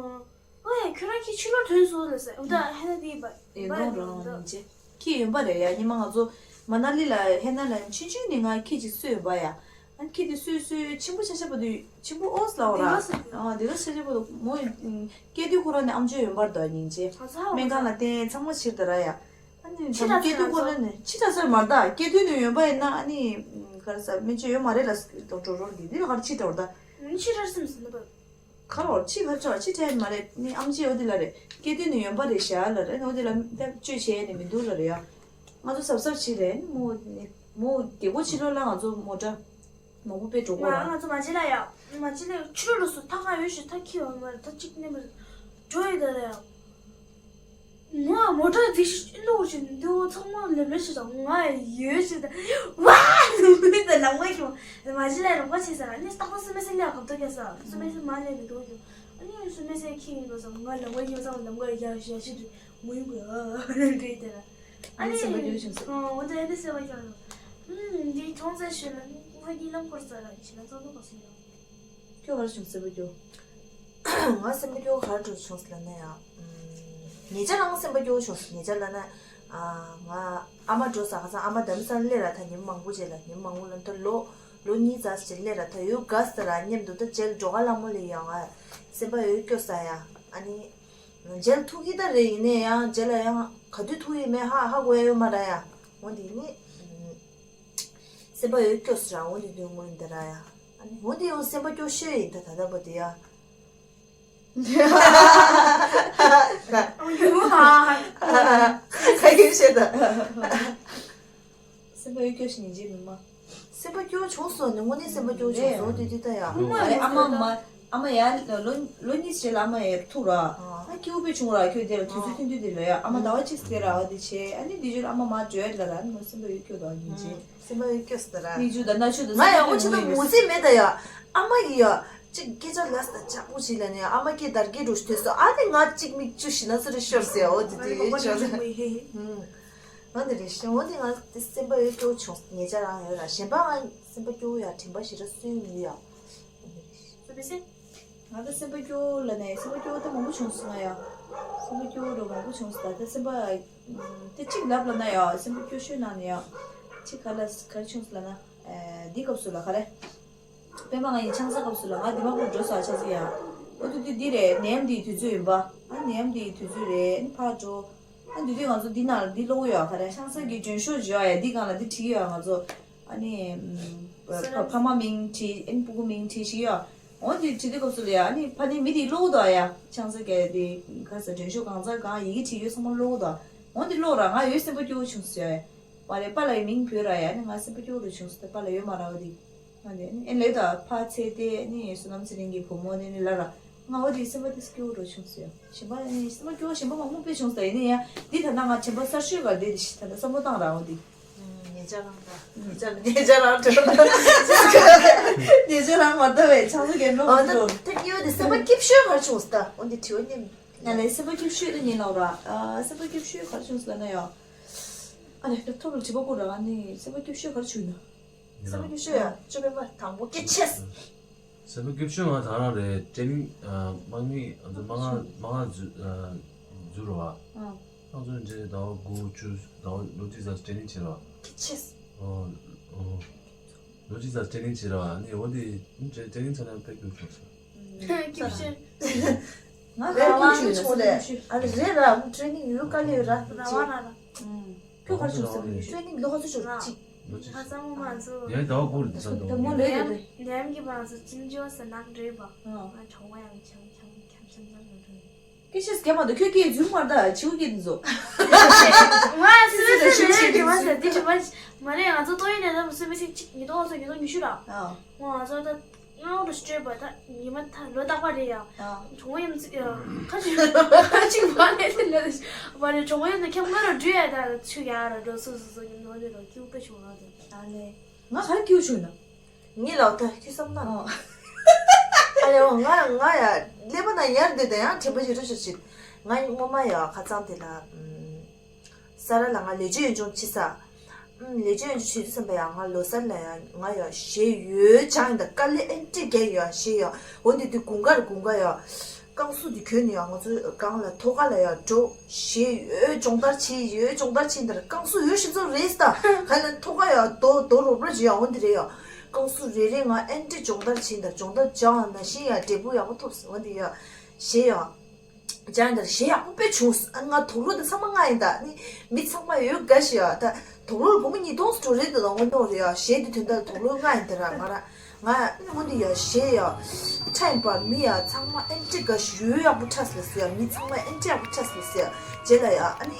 འོ་ཡ་ཁྱོད་རང་གི་ཆུ་རོ་ཐོན་སོང་ལ་ས་འུ་ད་ཧེ་ན་དེ་ཡིན་པ་ཡིན་པ་ཡིན་པ་ཡིན་པ། ཁྱི་ཡོན་པ་རེད་ཡ་ཉི་མ་ང་ཚོ་མ་ན་ལི་ལ་ཧེ་ན་ལ་ཆུང་ཆུང་ནས་ང་ཁྱི་ཅིག་གསོས་ཡོད་པ་ཡ། ཨ་ཁྱི་དེ་སུས་སུས་ཆེན་པོ་ཆ་ཆ་པོ་དུས་ཆེན་པོ་ཨོས་ལ་འོ་ར། ཨ་དེ་ག་ཆ་ཆ་པོ་དུ་མོ་སྐྱེ་དུས་ཁོ་ར་ནས་ཨམ་ཅོག་ཡོན་པར་དོ་སྙིང་རྗེ། སྨན་ཁང་ལ་བསྟན་ཚང་མ་ཕྱིར་དུ་ར་ཡ། ཨ་ནི་ཆི་ད་སྐྱེ་དུས་ཁོ་ར་ནས་ཆི་ད་ཟེར་མར་ད་སྐྱེ་དུས་ནས་ཡོན་པ་ཡིན་ན་ཨ་ནི་ག་རེ་ཟ་སྨན་བཅོས་ཡོད་མ་རེད་ལ་ཌོག་ཊར་རོར་གི་འདི་ལ་ག་རེ་ཆི་ད་འོ་ད། ཆི་ད་སེམས་སུ་འདུག་ཁ་ལོར་ཕྱི་ཁར་ཆོག་ཕྱི་དྲན་མ་རེད་ནི་ཨམ་ཆི་འོ་དེ་ལ་རེད་སྐྱེ་དུས་ནི་ཡོན་པ་རེད་ཤ་ལ་རེད་འོ་དེ་ལ་བཅོས་བྱས་ནི་མི་འདུག་ལ་རེད་ཡ། ང་ཚོ་གཟབ་གཟབ་བྱེད་རེད་མོ་ནི་མོ་རྒྱལ་པོ་ཕྱི་ལོགས་ལ་ང་ཚོ་མོ་ཊ་མང་པོ་དཔེ་འགྲོ་གོ་ང་ར། ང་ཚོ་མ་བྱེད་ལ་ཡ་མ་བྱེད་ལ་ཕྱི་ལོགས་ལ་སུ་ཐག་ཁ་ཡོད་ཤི་ཐག་ཁི་ཡོད་མ་རེད་ཐག་གཅིག་ནི་མ་རེད་འགྲོ་ཡི་ད་རེད་ཡ། ང་མོ་ཊ་འཛིན་ཤེས་ཀྱི་འདུག་ཅེས་འདི་འོ་ཚང་མ་ལེབ་ལེབ་བྱས་དང་ང་ཡོད་ཅེས་དང་། ཝ་ནུ་མི་དང་ལམ་ཁ་ཁྱོད་མ་གཞི་ལ་རོགས་པ་བྱས་ཟེར། ཨ་ནི་སྟག་པ་སུ་མེད་སེམས་ལ་གབ་ཏོ་ཀྱ་ས་སུ་མེད་སེམས་མ་ལེབ་མི་འདུག་ཀྱང་ཨ་ནི་སུ་མེད་སེམས་ཁྱི་ཡིན་པ་སང་ང་ལམ་ཁ་ཁྱོད་ཚང་ལམ་ཁ་ཡ་ཞ་ཤི་དུ་མུ་ཡུ་གུ་ཨ་རེ་རེ་དེ་ལ་ཨ་ནི་སེམས་པ་སྐྱོ་བྱུང་སོང་། འོ་དེ་ཨ་ནི་སེམས་པ་སྐྱོ་སོང་། འདི་མཐོང་ཚད་ཤོད་ལ་ནི་ཕ་གི་ལམ་འཁོར་ས་ལ་ཕྱི་ལ་ཚོགས་འདུ་ག་སོང་ཡོད། ཁྱོད་ག་རེ་བྱུང་སེམས་པ་སྐྱོ། ང་སེམས་པ་སྐྱོ་ག་རེ་འགྲོ་བྱུང་ཟེར་ལབ་ན་ཡང་། ཉེ་ཆར་རང་སེམས་པ་སྐྱོ་བྱུང་ཟེར། ཉེ་ཆར་ལབ་ན། ང་ཨ་མ་འགྲོ་ས་ཁ་སང་ཨ་མ་འདམ་ས་སླེབས་ར་ད་ཉིན་མང་པོ་རྗེས་ལ་ཉིན་མང་པོ་ལ་ད་ལོ་ལོ་གཉིས་ཙམ་ཞིག་སླེབས་ར་ད་ཡོད་དགའ་ཟེར་ར་མཉམ་དུ་ད་རྗེས་འགྲོ་ག་ལ་མོ་ལས་ཡང་ང་སེམས་པ་ཡོད་སྐྱོ་ས་ཡ། ཨ་ནི། རྗེས་ཐུག་གི་ད་རེད་ཡིན་ནའི་ཡང་རྗེས་ལ་ཡང་ག་དུས་ཐུག་ཡིན་མེད་ཧ་ཧ་གོ་ཡ་ཡོད་མ་ར་ཡ། འོ་འདི་ནི། སེམས་པ་ཡོད་སྐྱོ་ཟེར་ར་འོ་འདི་དུས་ངོ་ཡིན་ད་ར་ཡ། ཨ་ནི་འོ་འདི་ཡང་སེམས་པ་སྐྱོ་ཤོས་ཡིན་ད་ད་ལྟ་བར་དུ་ཡ། ཁ་ཡིན་ཤེས་ད། སེམས་པ་ཡོད་སྐྱོ་ཞིག་ཉིན་རྗེས་མི་མ། སེམས་པ་སྐྱོ་བྱུང་སོང་ནི་དངོས་གནས་སེམས་པ་སྐྱོ་བྱུང་སོང་དེ་དུས་ད་ཡ། ཨ་རེ་ཨ་མ་མ་ཨ་མ་ཡ་ལོ་ལོ་གཉིས་རྗེས་ལ་ཨ་མ་ཡ་ཐུག་ར། ཨ་སྐྱིད་པོ་དཔེ་བྱུང་ར་ཁྱོད་དེ་ལ་དུས་ཚོད་ཐུང་ཐུང་དེ་ལ་ཡ་ཨ་མ་ཟླ་བ་གཅིག་ཟེར་ར་འོ་དེ་བྱས་ཨ་ནི་དེ་རྗེས་ཨ་མ་མ་བྲོས་ལ་ར་ཨ་ནི་མ་སེམས་པ་ཡོད་སྐྱོ་དང་ཉིན་རྗེས། སེམས་པ་ཡོད་སྐྱོ་ཟེར་ར། མིག་ཆུ་དང་སྣ་ཆུ་དང་ང་ཡང་འོ་ཆེ་ན་ངོ་ཚ་མེད་ད་ཡ། ཨ་མ་ཡི་ཡ། གཅིག་སྐད་ཆ་ལ་ས་ཆག་པོ་ཞིག་ལ་ནས་ཨ་མ་སྐད་དར་གྱི་འགྲོ་ཤི་དུས་སོ་ཨ་ནི་ང་གཅིག་མིག་ཆུ་ཞིག་ན་ཚུར་ཤོར་ཟེར་འོ་དེ་དེ་ཡོད་ཆོག་ད། ང་དེ་རེད་ཤི་འོ་དེ་ང་དེ་སེམས་པ་ཡོད་སྐྱོ་བྱུང་ཉེ་ཆར་རང་ཡོད་ར་གཞན་པ་ང་སེམས་པ་སྐྱོ་ཡ་དྲན་པ་ཞིག་ར་སུས་མི་ཡ། སུ་བི་སེ། ང་ད་སེམས་པ་སྐྱོ་ལ་ནས་སེམས་པ་སྐྱོ་ད་མང་པོ་བྱུང་སོང་ང་ཡ། སེམས་པ་སྐྱོ་རུ་མང་པོ་བྱུང་སོང་ད་ད་སེམས་པ་དེ་གཅིག་ལབ་ལ་ན་ཡ་སེམས་པ་སྐྱོ་ཤོས་ནང་ནས་ཡ། གཅིག་ག་ལ་ག་རེ་བྱུང་སོང་ལ་ན། འདི་སྐབས་སུ་ལ་ག་རེ། པད་མ་ང་ཡི་ཆང་ས་སྐབས་སུ་ལ་ང་འདི་མ་པོ་འགྲོ་ས་ཆང་ས་ཡ། ཨོ་ཏུ་ཏི་འདི་རེད་ནད་ཡམས་འདིའི་དུས་ཚོད་ཡིན་པ། ཨ་ནད་ཡམས་འདིའི་དུས་ཚོད་རེད་ཨ་ནི་ཕར་འགྲོ། ཨ་འདི་དུས་ང་ཚོ་འདི་ནང་ལ་འདི་ཀློག་ཡོད་ཨ་ག་རེ་ཆང་ས་གི་མགྲོན་ཤོག་བརྗོད་ཨ་ཡ་འདི་སྒང་ལ་འདི་བྲིས་ཡོད་ཨ་ང་ཚོ། ཨ་ནི། ཕ་མ་མིང་བྲིས་ཨ་ནི་སྤུ་གུ་མིང་བྲིས་ཤིག་ཡོད། འོ་འདི་བྲིས་དུས་སྐབས་སུ་ལ་ཡ་ཨ་ནི་ཕ་ནི་མི་དེ་ཀློག་དོ་ཨ་ཡ་ཆང་ས་ག་ཡ་དེ་ག་ས་མགྲོན་ཤོག་གང་ཚ་གང་ཡི་གེ་བྲིས་ཡོད་ཚང་མ་ཀློག་དོ། འོ་འདི་ཀློག་ར་ང་ཡོད་སེམས་པ་སྐྱོ་བོ་བྱུང་སོང་ཡ། པ་རེད་པ་ལ་ཡི་མིང་བོས་ར་ཡ་ཨ་ནི་ང་སེམས་པ་སྐྱོ་བོ་རུ་བྱུང་སོང་ད་པ་ལ་ཡོད་མ་ར་བ་དེ། ང་ནི་ཨེ་ལེ་ད་ཕ་ཚེ་ཏེ་ནི་བསོད་ནམས་ཚེ་རིང་གི་བུ་མོ་ནི་ནི་ལ་ར། ང་འོ་དེ་སེམས་པ་དེ་སྐྱོ་བོ་རུ་བྱུང་སོང་ཡ། གཞན་པ་ནི་སེམས་པ་སྐྱོ་བོ་གཞན་པ་མང་པོ་དཔེ་བྱུང་སོང་ད་ཡིན་ན་ཡ། འདི་ད་ལྟ་ང་དྲན་པ་གསར་ཤོས་ག་འདི་དེ་ཤི་ད་ལྟ་བསམ་བློ་བཏང་ར་འོ་དེ། ཉེ་ཆར་རང་ད། ཉེ་ཆར་ཉེ་ཆར་རང་དྲན་པ། ཉེ་ཆར་རང་མ་ལྟ་བས་ཆང་ས་གས་ནོ་འོ་འདུག་ད་ཉེ་བ་དེ་སེམས་པ་སྐྱིད་ཤོས་ག་བྱུང་སོང་ད་འོ་དེ་དྲི་བ་ཉན། ང་ལས་སེམས་པ་སྐྱིད་ཤོས་ད་ཉན་ལ་ར། སེམས་པ་སྐྱིད་ཤོས་ག་བྱུང་སོང་ལ་ན་ཡ། ཨ་ལས་ད་ཐོབ་ལ་དྲི་བ་བསྐུར་ར་ང་ནི་སེམས་པ་སྐྱིད་ཤོས་ག་བྱུང་ན། ཡིན་ནམ། སེམས་པ་སྐྱིད་ཤོས་ཡ་ཅོ་པེ་པ་དང་པོ་སྐྱིད་ཆེས། སེམས་པ་སྐྱིད་ཤོས་ང་ད་རང་རེད་དྲན་ནིང་དམག་མི་ང་ཚོ་དམག་སྔགས་དམག་སྔགས་འཛུལ་འཛུལ་རོ་བ། ང་ཚོ་འདྲེ་ཟླ་བ་དགུ་བཅུ་ཟླ་བ་ལོ་གཅིག་ཙམ་དྲན་ནིང་བྱེད་རོ་བ། སྐྱིད་ཆེས། ལོ་གཅིག་ཙམ་དྲན་ནིང་བྱེད་རོ་བ་ནི་འོ་དེ་དྲན་ནིང་ཚ་ན་དཔེ་སྐྱིད་ཤོས། སྐྱིད་ཤོས། ང་རེད་ཁུག་ཆུ་ཆུང་རེད། ཨ་ནི་རེད་ར་ཊེ་ནིང་ཡོད་དཀའ་ལས་ཡོད་ར། ར་བ་ར་ར། ཁྱོད་ག་རེ་བྱུང་སོང་། ཊེ་ནིང་ལོ་ག་ཚོད་བྱུང་གཅིག་ཁ་སང་མ་ཚོ། ཡང་ཟླ་བ་དགུ་རེད་འདི་ས་འདུག་ད་མོ་ལོས་ཡོད་དེ། ནམ་གྱི་བང་སོ་ཅིན་ཇོ་ས་ནག་འདྲེས་པ། ང་གྲོགས་མོ་ཡང་འཁྱམ་འཁྱམ་འཁྱམ་འཁྱམ་འཁྱམ་འཁྱམ་འཁྱམ། སྐད་ཆ་སྐད་མ་འདུག་ཁྱོད་སྐད་རྫུན་མ་རེད་ད་བྱིའུ་སྐད་འདི་ཚོ། ང་སུ་སུ་སུ་སུ་སུ་སུ་སུ་སུ་སུ་སུ་མ་རེད་ང་ཚོ་ཏོ་ཡིན་ནས་ད་སུ་མི་སྲིད་ཅིག་ཉི་ཏོག་ཚོ་ཉི་ཏོག་ཉི་ཤུ་ར། ང་ཚོ་ད། སྔ་པོ་ལ་སྤྲོད་པ་ད་ཉི་མ་ད་ལོ་རྟག་པ་རེད་ཡ། ཨ། གྲོང་ཡམ་ཚིག་ཡ་ཁ་ཅིག་ཁ་ཅིག་མ་ལས་ལ་བ་རེད། གྲོང་ཡམ་ན་ཁྱམས་ང་ར་འགྲུལ་ཡ་ད་ཆུ་ཡ་ར་འགྲོ་སོ་སོ་སོ་ཉམས་ནོར་ནི་ར་སྐྱིད་པོ་བྱུང་ར་ད། ཨ་ལེ། ང་ག་རེ་སྐྱིད་པོ་བྱུང་ན། ངའི་ལག་ད་ཁྱོད་བསམ་ན། ཨ་ལེ་འོ་ང་ང་ཡ་ཀླད་པ་ན་ཡར་འདུག་ད་ཡང་དྲན་པ་ཞིག་རུ་ཞིག་ཞིག་ང་སྔོན་མ་ཡ་ཁ་ཚང་དེ་ལ། ས་ར་ལ་ང་ལས་བྱེད་ཡོད་ཅུང་ཕྱི་ས། ཨུམ་ལས་བྱེད་ཡོད་ཅུང་ཕྱི་དུས་ཙམ་པ་ཡང་ང་ལོ་གསར་ལ་ཡང་ང་ཡང་གཞས་ཡོད་ཅང་ཡིན་ད་དཀའ་ལས་ཨེན་ཏི་རྒྱག་ཡོད་གཞས་ཡོད། འོ་འདི་དུས་དགུན་ཁར་དགུན་ཁ་ཡང་རྐང་སུ་དུ་གྱོན་ནས་ཡང་ང་ཚོ་སྒང་ལ་ཐོག་ཁ་ལ་ཡང་འགྲོ་གཞས་ཡོད་སྦྱོང་བརྡར་བྱེད་ཡོད་སྦྱོང་བརྡར་བྱེད་འདིར་རྐང་སུ་ཡོད་ཤི་ཚོ་རེད་ད་ག་ལ་ཐོག་ཁ་ཡང་རྡོ་རྡོ་རོབ་ར་བྱེད་ཡང་འོ་འདི་རེད་ཡང་རྐང་སུ་རེ་རེ་ང་ཨེན་ཏི་སྦྱོང་བརྡར་བྱེད་འདིར་སྦྱོང་བརྡར་སྦྱང་ན་ཤི་ཡང་འབྲས་བུ་ཡག་པོ་ཐོབ་ཟེར་འོ་འདི་ཡང་གཞས་ཡང་། ཅང་དེར་གཞས་ཡག་པོ་དཔེ་བྱུང་། ཨ་ང་དོག་ལོ་དེ་ཚང་མ་ང་ཡིན་ད་ནི་མི་ཚང་མ་ཡོད་དགའ་ཞིག་ཡ་ད་དོག་ལོ་སྒོར་མོ་ཉིས་སྟོང་སུ་འགྲོ་རེད་འདུག་ད་དངོས་གནས་རེད་ཡ་གཞས་དེ་དོན་དག་དོག་ལོ་ང་ཡིན་ད་ར་ང་ར་ང་ཨ་ནི་འོ་འདི་ཡ་གཞས་ཡ་ཁྲ་ཡིན་པ་མི་ཡ་ཚང་མ་ཨེན་ཏི་དགའ་ཞིག་ཡོད་ཡག་པོ་ཁྲ་སི་ལ་སི་ཡ་མི་ཚང་མ་ཨེན་ཏི་ཡག་པོ་ཁྲ་སི་ལ་སི་ཡ་རྗེས་ལ་ཡ་ཨ་ནི་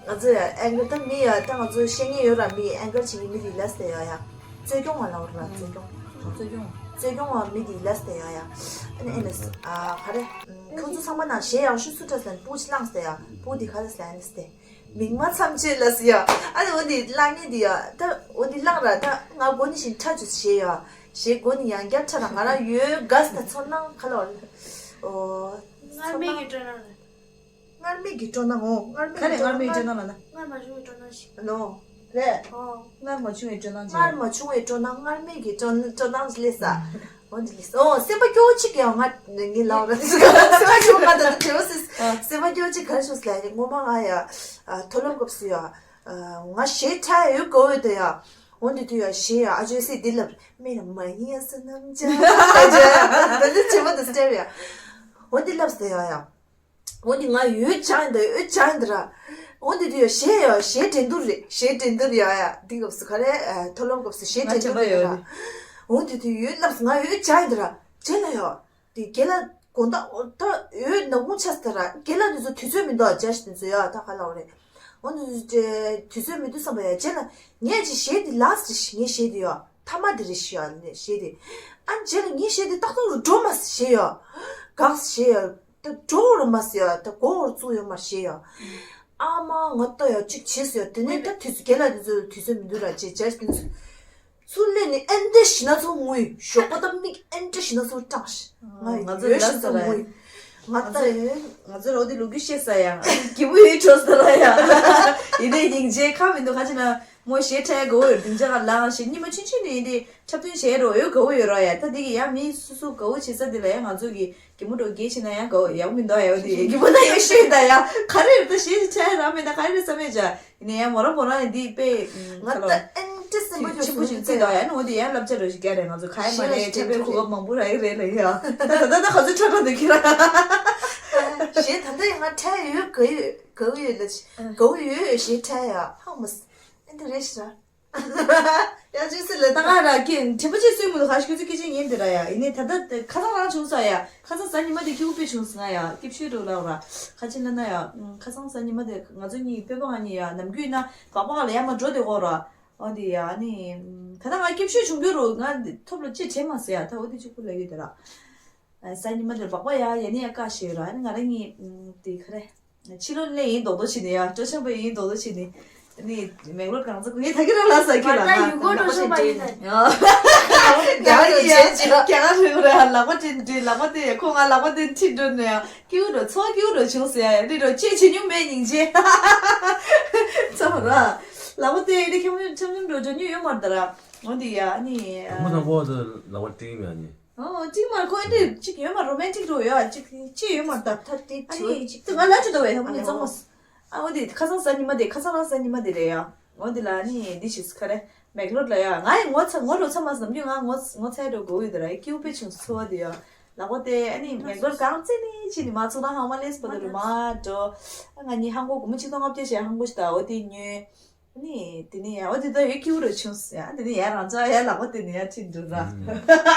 ང་ཚོ་ཡ་ཨེང་ཀར་ད་མི་ཡ་ད་ང་ཚོ་ཤེས་ངེས་ཡོད་ར་མི་ཨེང་ཀར་བྱེད་ངེས་མི་རི་ལ་སི་ཡ་ཡ། རྩོད་སྐྱོང་བ་ལ་བར་ལ་རྩོད་སྐྱོང་། རྩོད་སྐྱོང་། རྩོད་སྐྱོང་བ་མི་དེ་ལ་སྟེ་ཡ་ཡ། ཨ་ནི་ཨེ་ནས་ཨ་ག་རེ། ཁྱོད་ཚོ་ཚང་མ་ནང་གཞས་ཡག་ཤོས་སུ་འཁྲབ་ཟེར་ན་སྤུ་གུ་ཅིག་བླངས་ཟེར་ཡ། སྤུ་གུ་དེ་ག་རེ་ཟེར་ཨེ་ནས་དེ། མིག་མ་མཚམས་ཆད་ལ་ཟེར་ཡ། ཨ་ནི་འོ་འདི་བླངས་ངེས་དེ་ཡ། ད་འོ་འདི་བླངས་ར། ད་ང་མགོ་ནི་བཞིན་ཁྲ་ཆུ་གཞས་ཡ། གཞས་མགོ་ནི་ཡང་བསྐྱར་ཁྲ་ར། ང་རང་ཡོད་དགའ་ས། ད་ཚོར་སྣང་ག་ལ་བ་ལ། ཨོ། སྔར་མེད་ཀྱི་སྤྲོ་སྣང་རེད། སྔར་མེད་ཀྱི་སྤྲོ་སྣང་། ཨོ། སྔར་མེད་ཀྱི་སྤྲོ་སྣང་། སྔར་མ་བྱུང་བའི་སྤྲོ་སྣང་ཞིག་ཨ་ནོ། རེད། ཨོ། སྔར་མ་བྱུང་བའི་སྤྲོ་སྣང་ཅིག་སྔར་མ་བྱུང་བའི་སྤྲོ་སྣང་། སྔར་མེད་ཀྱི་སྤྲོ་སྤྲོ་སྣང་ཞིག་སླེབས་ས། འོ་འདི་སླེབས་ས། ཨོ་སེམས་པ་སྐྱོ་བོ་ཅིག་ཡང་ང་ངའི་ལག་ར། སེམས་པ་སྐྱོ་བོ་ང་ད་ལྟ་དྲན་པ་སེ། ཨ། སེམས་པ་སྐྱོ་བོ་ཅིག་ག་རེ་བྱུང་ཟེར་ལབ་ན། སྔོན་མ་ང་ཡ་ཨ་མཐོ་སློབ་སྐབས་སུ་ཡ་ཨ་ང་གཞས་འཁྲབ་ཡ་ཡོད་དགའ་བོ་ཡོད་ད་ཡ། འོ་འདི་དུས་ཡ་གཞས་ཡ་ཨ་ཅོ་སི་འདི་ལབ། མེ་ར་མ་ཡིན་ཡ་ས་ནམ་ཅ། ད་ལྟ་བྱེད་པ་དང་སྟེར་ཡ། འོ་འདི་ལབ་ས་ཡ་ཡ། འོ་ནི་ང་ཡོད་ཅང་ཡིན་ད། ཡོད་ཅང་ཡིན་ད་ར། འོ་འདི་དུས་ཡ་གཞས་ཡ་གཞས་འགྲན་བསྡུར་རེད། གཞས་འགྲན་བསྡུར་ཡ་ཡ། འདི་སྐབས་སུ་ག་རེ་ཨ་མཐོ་སློབ་སྐབས་སུ་གཞས་འགྲན་བསྡུར་རེད་ར། འོ་འདི་དུས་ཡོད་ལབ་སོང་། ང་ཡོད་ཅང་ཡིན་ད་ར། རྗེས་ལ་ཡ་དེ་རྒན་ལགས་དགོང་དག་ད་ཡོད་ནག་ཁུང་ཆགས་ད་ར། རྒན་ལགས་འདི་ཚོ་དུས་ཚོད་མི་འདུག་ཅ་ཞིག་འདི་ཚོ་ཡ་ད་ག་ལ་བ་རེད། འོ་འདི་ཚོ་དུས་ཚོད་མི་འདུག་བསམ་པ་ཡ། རྗེས་ལ་ངས་ཅིག་གཞས་འདི་ལགས་ཅིག་ངས་གཞས་འདི་ཡ་མཐའ་མ་འདི་རེད་ཤི་ཡ་ནས་གཞས་འདི། ཨ་རྗེས་ལ་ངས་གཞས་འདི་ཏག་ཏག་རུ་འགྲོ་མ་གཞས་ཡ། གག་གཞས་ཡ། ད་འགྲོ་རུ་མ་ཟེར་ཡ། ད་མགོ་བོར་བཙུགས་ཡོད་མ་ཞེས་ཡ། ཨ་མ་ང་ལྟ་ཡ་གཅིག་བྱས་ཟེར་ཡ། དེ་ནས་ད་དུས་ཚོད་རྒན་ལགས་དེ་ཚོ་དུས་ཚོད་མི་འདུག་ར་ཅེས་བྱས་དེ་ཚོ་ཚུར་སླེབས་ནས་ཨེ་འདྲ་ཞིག་ན་ཚོ་ངུས། ཞོགས་པ་ད་མིག་ཨེ་འདྲ་ཞིག་ན་ཚོ་སྐྲངས་ཤིང་། ང་ཡོད་ཞིག་ཚོ་ངུས། ང་ལྟ་ཡོད། ང་ཚོ་ར་འོ་དེ་ལོ་རྒྱུས་བཤད་ས་ཡ། སྐྱིད་པོ་ཡོད་ཆོག་ས་ར་ཡ། ཡིན་ནའི་སྙིང་རྗེ་ཁ་མི་འདུག་ཁ་ཅིག་ན། མོ་གཞས་འཁྲབ་དགོས་ཡོད། སྡིངས་ཆ་ཁ་ལངས་ཤིག་ཉི་མ་ཆུང་ཆུང་ནས་འདི་འཁྲབ་སྟོན་བྱས་རོགས་ཡོད་དགའ་བོ་ཡོད་རོགས་ཡ། ད་འདི་གི་ཡ་མི་སུ་སུ་དགའ་བོ་བྱེད་ས་འདི་ལ་ཡ་ང་ཚོ་གི་གད་མོ་འགྲོ་རྒྱས་ཕྱིན་ན་ཡང་དགའ་བོ་ཡག་མི་འདུག་ཡ། འོ་དེ་གད་མོ་ན་ཡ་ཤོད་ད་ཡ་ག་རེ་རེད། ད་གཞས་ཤིག་འཁྲབ་ཡ་རག་མེད་ད་ག་རེ་རེད་བསམ་མེད་ཅག་ཡིན་ན་ཡ་མོ་རང་མོ་རང་ནས་འདི་དཔེ་ང་ད་ལོ་ད་ཨེན་ཏི་སེམས་པ་ཆེན་པོ་ཞིག་བརྩི་འདུག་ཡ། ནི་འོ་དེ་ཡ་བསླབ་བྱ་རོ་ཞིག་རྒྱག་རེད། ང་ཚོ་ག་ཡ་མ་རེད། འཁྲབ་པའི་གོ་སྐབས་མང་པོ་རག་གི་རེད་ལ་ཡ། ད་ད་ད་ག་ཚོད་འཁྲབ་འཁྲབ་འདུག་ཁྱེད་རང་། གཞས་ད་ལྟ་ཡང་ང་འཁྲབ་ཡོད་དགའ་ཡོད་དགའ་བོ་ཡོད་ལ་དགའ་བོ་ཡོད་གཞས་འཁྲབ་ཡ་ཧང་མ་སི་ཨེ་འདི་རེད་ཤི་ར། ཡང་ཅི་སི་ལ་ད་ང་ར་ཀི་དྲན་པ་ཅིག་སུས་མི་འདུག་ཁ་ཤི་ཁྱོད་ཚོ་སྐད་ཆ་ཉན་དེ་ར་ཡ། ཡིན་ནའི་ད་ལྟ་ཁ་སང་རང་བྱུང་ས་ཡ། ཁ་སང་གཟའ་ཉི་མ་དེ་སྐྱིད་པོ་དཔེ་བྱུང་སོང་ང་ཡ། སྐྱིད་ཤོས་འགྲོ་ལ་ར། ཁ་ཅིག་ལ་ན་ཡ། ཁ་སང་གཟའ་ཉི་མ་དེ་ང་ཚོ་གཉིས་སྤོས་པ་ང་གཉིས་ཡ་ནམ་རྒྱུན་ན་སྦག་སྦག་ལ་ཡ་མ་འགྲོ་དེ་གོ་ར། འོ་དེ་ཡ་ནི། ད་ལྟ་ང་སྐྱིད་ཤོས་བྱུང་རྒྱུ་རུ་ང་ཐོབ་ལ་ཅི་བྱེད་མ་ཟེར་ཡ། ད་འོ་དེ་གཅིག་པུ་ལ་ཡོད་དེ་ར། གཟའ་ཉི་མ་དེར་སྦག་སྦག་ཡ་ཡ་ནི་ཡ་ཀ་ཞེས་ར། ང་རང་གཉིས་དེ་ག་རེ། ཕྱི་ལོགས་ལ་ཡིན་རྡོག་རྡོག་བྱས་ནས་ཡ། སྤྲོ་འཆམ་པོ་ཡིན་རྡོག་རྡོག་བྱས་ནས། ནི་མེག་ལོར་གང་ཚ་ངས་ད་གི་རང་ལ་ཟ་ཁྱོད་ལ་ང་ཡུལ་སྐོར་འགྲོ་ཤོག་པ་ཡིན་ན། རྒྱ་གར་ཡོད་ཆེན་ཅི་རྒྱ་གར་རེད་རེད། ལག་པ་སྤྲད་འདྲི་ལག་པ་དེ་ཁོ་ང་ལག་པ་དེ་ཁྲིད་འགྲོ་ནས་ཡ། སྐྱིད་པོ་འགྲོ་ཚོ་སྐྱིད་པོ་འགྲོ་བྱུང་ཟེར་ཡ། འདི་འགྲོ་ཅེས་བྱེད་མྱོང་མེད་སྙིང་རྗེ། ཚ་བ་ར། ལག་པ་དེ་འདི་ཁྱམ་ཁྱམ་འགྲོ་འགྲོ་མྱོང་ཡོད་མ་རེད་ད་ར། འོ་འདི་ཡ་ནི། དང་པོ་དང་པོ་དེ་ལག་པ་སྤྲད་མེད་ནི། ཨོ། གཅིག་མ་ཁོ་ཨེ་འདྲ་གཅིག་ཡོད་མ་རོ་མན་ཊིག་འགྲོ་ཡོད་ཨ། གཅིག་གཅིག་ཡོད་མ་ད། ད་དེ་ཨ་ནི་གཅིག་ང་ལ་ཅི་འདྲ་བས་ཧ་གོ་ནི་ཙང་མོ། ཨ་འོ་དེ་ཁ་སང་གཟའ་ཉི་མ་དེ་ཁ་སང་རང་གཟའ་ཉི་མ་དེ་རེད་ཡ། འོ་དེ་ལ་ནི་འདི་ཞིག་ག་རེ་མེག་ལོར་ལ་ཡ། ང་ཡི་ངོ་ཚ་ངོ་འགྲོ་ཚ་མ་ཟམ་རྒྱུ་ང་ངོ་ངོ་ཚ་འགྲོ་དགོས་ཡོད་དེ་ར་ཡ། སྐྱིད་པོ་དཔེ་བྱུང་ཚོ་བ་དེ་ཡ། ལག་པ་དེ་ཨ་ནི་མེག་ལོར་གང་རྩེ་ནི་ཅི་ནི་མ་ཚོ་ན་ཧང་མ་ལེས་པ་དེ་རུ་མ་འགྲོ། ང་ནི་ཧང་གོ་སྒོར་མོ་ཆིག་སྟོང་ལྔ་བརྒྱ་ཞིག་ཧང་གོ་ཞིག་ད་འོ་དེ་ཉོས། ནི། དེ་ནི་ཡ་འོ་དེ་ད་ཡོད་སྐྱིད་པོ་རུ་བྱུང་ཡ། དེ་ནི་ཡ་རང་ཅག་ཡ་ལག་པ་དེ་ནི་ཡ་ཁྲིད་འགྲོ་ར།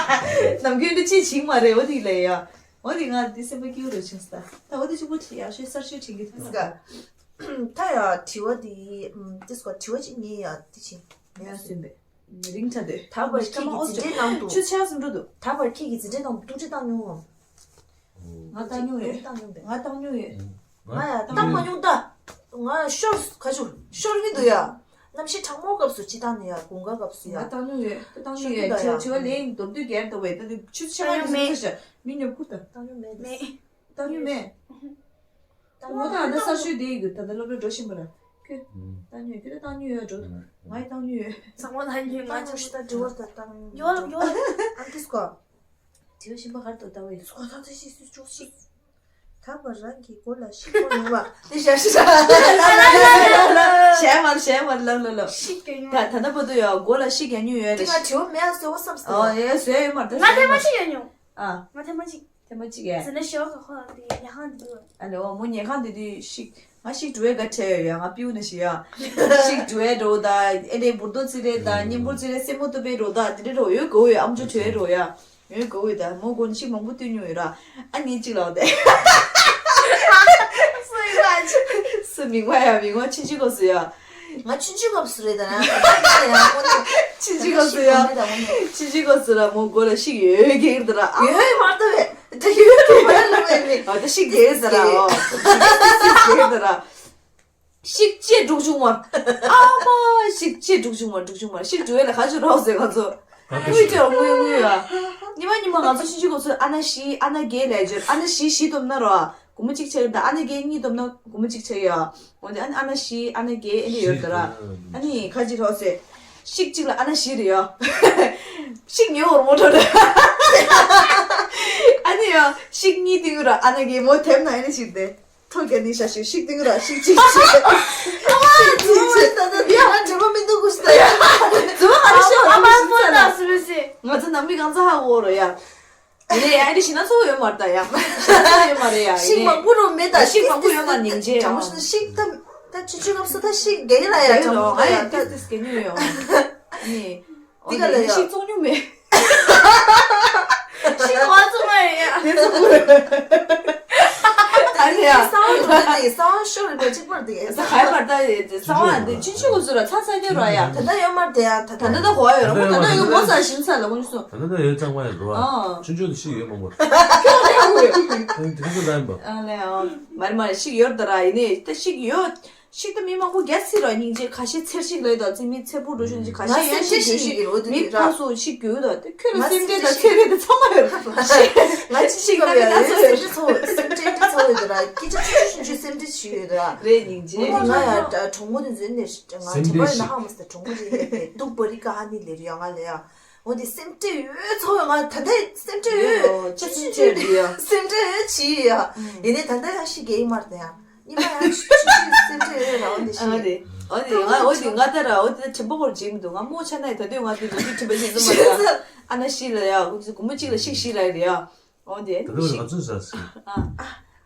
ནམ་རྒྱུན་འདི་ཅི་བྱིང་མ་རེད་འོ་དེ་ལ་ཡ། འོ་དེ་ང་དེ་སེམས་པ་སྐྱིད་པོ་རུ་བྱུང་ས། ད་འོ་དེ་གཅིག་པོ་ཁྲིད་ཡ་ཤོད་གསར་ཤོད་ཁྲིད་གི་ཐུག་ས། ད་ཡ་དྲི་བ་དེ་དེ་སྐོར་དྲི་བ་ཅིག་ངས་ཡ་དེ་བྱིན་ཡ་སུན་པས་རིང་ཐ་དེ། ད་བར་ཁྱེད་ཀྱི་འཛིན་གྲྭའི་ནང་དུ་ཆུ་ཆ་སུན་འགྲོ་འདུག་ད་བར་ཁྱེད་ཀྱི་འཛིན་གྲྭའི་ནང་དུ་ཏུ་ཏྲི་བཏང་མྱོང་ངམ། ང་བཏང་མྱོང་ཡོད། བཏང་མྱོང་པས། ང་བཏང་མྱོང་ཡོད། ང་ཡང་བཏང་མ་མྱོང་ད། ང་ཤོར་ཁ་ཆུ་ཤོར་གི་འདུག་ཡ། གནམ་གཤིས་གྲང་མོའི་སྐབས་སུ་སྤྱི་བཏང་ནས་ཡ་དགུན་ཁ་སྐབས་སུ་ཡ། ང་བཏང་མྱོང་ཡོད། ད་བཏང་མྱོང་ཡོད། ཤོར་གི་འདུག་ཡ། བྱ་བ་ལས་མདོར་བསྡུས་རྒྱལ་འདུག་བས་ད་དུ་ཆུ་ཆ་ཡང་མེད་ཤ་མི་ཉོབ་ཁུ་ད། བཏང་མྱོང་མེད། མེད། བཏང་མྱོང་མེད། ད་ངོ་ད་ཨ་ད་གསར་ཤོས་དེ་ཡི་གི་ད་ད་སློབ་གྲྭ་འགྲོ་བཞིན་པ་ར། ཁྱོད་བཏང་མྱོང་ཡོད། ཁྱོད་ད་བཏང་མྱོང་ཡོད་འགྲོ་འདུག་ང་ཡི་བཏང་མྱོང་ཡོད། ཚང་མ་ལ་ཉོས་ང་ཚོ་ཤི་ད་འགྲོ་བར་ད་བཏང་མྱོང་ཡོད་ཡོད། ཨ་ཏི་སྐོ། དེ་བཞིན་པ་གར་དུ་ལྟ་བ་ཡིན། སྐོ་ཐག་ཚེ་ཤི་སུ་ཅོག་ཤི། ད་བར་རང་གི་མགོ་ལ་ཤི་ཁོ་ཡོང་བ། དེ་ཞག་ཤི་ཤག་ཞལ་མར་ཞལ་མར་ལབ་ལབ་ལབ། ཤི་གྱོན་ཡོང་། ད་ད་ལྟ་བར་དུ་ཡང་མགོ་ལ་ཤི་གྱོན་མྱོང་ཡོད་དེ་རེད། ང་དྲི་བ་མེད་ཨ་བཟོས་བ་བསམ་སོང་། ཨོ་ཡ་བཟོས་ཡོད་མ་རེད་ད། ང་ཐེངས་མ་ཤི་གྱོན་མྱོང་། ཨ། ང་ཐེངས་མ་ཤི། ཐེངས་མ་གཅིག་ཡ། ཟེར་ན་ཞེ་བ་ག་ཁོ་ལ་དེ་ཉལ་ཁང་དུ། ཨ་ལེ་འོ་མོ་ཉལ་ཁང་དེ་དུས་ཤིག་ང་ཤིག་འགྲོ་བའི་ག་ཁྲལ་ཡོད་ཡ། ང་པིའུ་ནི་ཞིག་ཡ། ཤིག་འགྲོ་བའི་འགྲོ་ད་ཨེ་ལེ་འབུར་རྡོ་རྩི་རེད་ད་གཉན་འབུར་རྩི་རེད་སེན་མོ་གཏུབ་པའི་འགྲོ་ད་དེ་འདྲ་འགྲོ་ཡོད་གོ་ཡོད། ཨམ་ཅོ་བྲོས་འགྲོ་ཡ་ཡོད་གོ་ཡོད། ད་མོ་གོ་ནི་ཤིག་མང་པོ་བཏུས་མྱོང་ཡོད་ར། ཨ་ནི་གཅིག་ལ་བ་དེ། སུ་ཡིན་པ་ཅི། སུ་མིང་བ་ཡ་མིང་བ་ཆི་ཆི་གོ་སུ་ཡ། ང་ཆུང་ཆུང་སྐབས་སུ་རེད་ད་ན། ཆུང་ཆུང་སྐབས་སུ་ཡ། ཆུང་ཆུང་སྐབས་སུ་ར་མོ་མགོ་ལ་ཤིག་ཡོད་ཀྱི་རེད་ད་ར། ཡོད་མ་གཏོགས་ ཨ་ད་ཤིག་དེ་ཟེར་ར། ཨོ། ཤིག་དེ་ཟེར་ར། ཤིག་ཅེས་འབྲུག་ཆུང་མ། ཨ་མ་ཤིག་ཅེས་འབྲུག་ཆུང་མ། འབྲུག་ཆུང་མ་ཤིག་འབྲུ་ཡ་ལ་ཁ་ཆུ་རོགས་ཟེར་ང་ཚོ། དངུལ་ཅོ་དངུལ་དངུལ་ཡ། ཉི་མ་ཉི་མ་ང་ཚོ་ཕྱིན་ཆད་ཁོ་ཚོས་ཨ་ན་བཞི་ཨ་ན་བརྒྱད་ལས་བརྗོད། ཨ་ན་བཞི་བཞི་བསྡོམས་ན་རོ། སྒོར་མོ་གཅིག་ཆགས་ཡོད་ད། ཨ་ན་བརྒྱད་གཉིས་བསྡོམས་ན་སྒོར་མོ་གཅིག་ཆགས་ཡོད། འོན་ཏེ་ཨ་ནི་ཨ་ན་བཞི་ཨ་ན་བརྒྱད་ཨེ་འདྲ་ཡོད་ད་ར། ཨ་ནི་ཁ་ཅིག་རོགས་ཟེར། ཤིག་གཅིག་ལ་ཨ་ན་བཞི་རེད་ཡ། ཤིག་ཉོ་འོར་མོ་འགྲོ་རེད། ཨ་ནི་ཡ་ཤིག་གཉིས་སྟེང་ར་ཨ་ན་བརྒྱད་མོ་དེབ་ན་ཨེ་ནི་ཞིག་དེ། ཐོ་རྒྱ་ནི་ཤ་ཤིག་ཤིག་སྟེང་ར་ཤིག་གཅིག་ཅེས། ཨ་མ་ཡ་ང་འགྲོ་མི་འདུག་གོ་ཤི་ད་ཡ། ཛུ་ཨ་ནི་ཤོ་ཨ་མ་ཤི་ཚ་ལ། ང་ཚོ་ནང་མི་གང་ཚ་ཧ་གོ་རོ་ཡ། ཡིན་ནའི་ཨ་འདི་ཞིག་ན་ཚོ་ཡོད་མ་རེད་ད་ཡ། ཞིག་ན་ཚོ་ཡོད་མ་རེད་ཡ། ཤིག་མང་པོ་རོ་མེད་ད། ཤིག་མང་པོ་ཡོད་མ་ནིང་ཇེ་དྲང་པོ་ཞིག་ན་ཤིག་ད་ད་ཆུ་ཆུ་སྐབས་སུ་ད་ཤིག་རྒྱ་ཡིན་ལ་ཡ། དྲང་པོ་ཡ་ད་ཏིས་ཏིས་གེ་ཉུ་ཡོད། ནི་འདི་ག་ལ་ཡ་ཤིག་བཙོང་ཉུ་མེད། ཤིག་བ་བཙོང་མ་ཡ། དེ་ཚོ་ཨ་ནི་ཡ། ས་བ་འགྲོ་ད་ནི་ས་བ་ཤོར་རེད་པ་གཅིག་པར་དེ། ས་ཧའི་པར་ད་ཡ་ས་བ་འདི་ཆུ་ཆུ་གོ་ཚོ་ར་ཚ་ཚ་ཉོ་ར་ཡ། ད་ད་ཡོད་མ་རེད་ད་ཡ། ད་ད་ད་ད་གོ་ཡ་ཡོད་ར་ད་ད་ཡོད་མ་ས་ཞིམ་ཚ་ལ་ངོ་སོ། ད་ལྟ་ད་ཡོད་ཙང་མ་ཡིན་འགྲོ་བ། ཨ། ཆུང་ཆུང་དུ་ཤིག་ཡོད་མང་པོ། ཁྱོད་ལས་ངོ་ཡོད། ཨ་ལས་ཨ། མ་རེད་མ་རེད་ཤིག་ཡོད་ད་ར་ཡིན་ནའི་ད་ཤིག་ཡོད། ཤིག་ད་མི་མང་པོ་རྒྱ་ཚིག་ར་སྙིང་རྗེ་ཁ་ཤས་ཚེར་ཤིག་ལས་ད་ཚིག་མི་ཚེར་པོ་འགྲོ་ཤོད་ཅིག་ཁ་ཤས་ཡང་ཤིག་ཡོད་ཤིག་མི་ཕ་སོ་ཤིག་ཡོད་ད་དེ་ཁྱོད་ལ་སེམས་ཁྲལ་ད་ཚེ་རེད་ད་ཚང་མ་ཡོད། ང་ཅི་ཤིག་ད་ཡ་ཚོ་ཡོད། སེམས་ཁྲལ་ཚོ་སེམས་ཁྲལ་ཚོ་ཡོད་ད་ར་སྐད་ཆ་ཆུང་ཆུང་ཆུང་སེམས་ཁྲལ་ཤིག་ཡོད་ད་ར། རེད་སྙིང་རྗེ། ང་ཡ་གྲོགས་མོ་དེ་ཚོའི་ནས་ང་ཇི་པ་ཡིན་ན་ཧ་མ་སི་ད་གྲོགས་མོ་རེད་ཡ་དེ་སྡུག་པ་རི་ཀ་ཧ་ནི་ལེ་རི་ཡ་ང་ལེ་ཡ། འོ་དེ་སེམས་ཁྲལ་ཡོད་ཚོ་ང་ད་ལྟ་སེམས་ཁྲལ་ཡོད། ཡོད་ཅི་སེམས་ཁྲལ་ཡོད་ཡ། སེམས་ཁྲལ་ཡོད་ཅི་ཡ། ཡིན་ནའི་ད་ལྟ་ཡང་ཤི་རྒྱག་གི་མ་རེད་ཡ། ཉི་མ་ཡང་ཤི་ཤི་སེམས་ཁྲལ་ཡོད་ར། འོ་དེ་ཤི། ཨ་དེ། འོ་དེ་ང་འོ་དེ་ང་ད་ར་འོ་དེ་དྲན་པ་སྐོར་བྱེད་མི་འདུག་ང་མོ་ཆ་ན་ཡི་ད་དུས་ང་དེ་འདུག་དུས་དྲན་པ་བྱེད་ཟིན་མ་རེད་ཡ། ཨ་ན་ཤི་ལ་ཡ་སྒོར་མོ་གཅིག་ལ་ཤིག་ཤི་ར་རེད་ཡ། འོ་དེ་ཨ་ད་ནི་ལོ་ཤིག་ང་ཚོས་ཟ་སི། ཨ།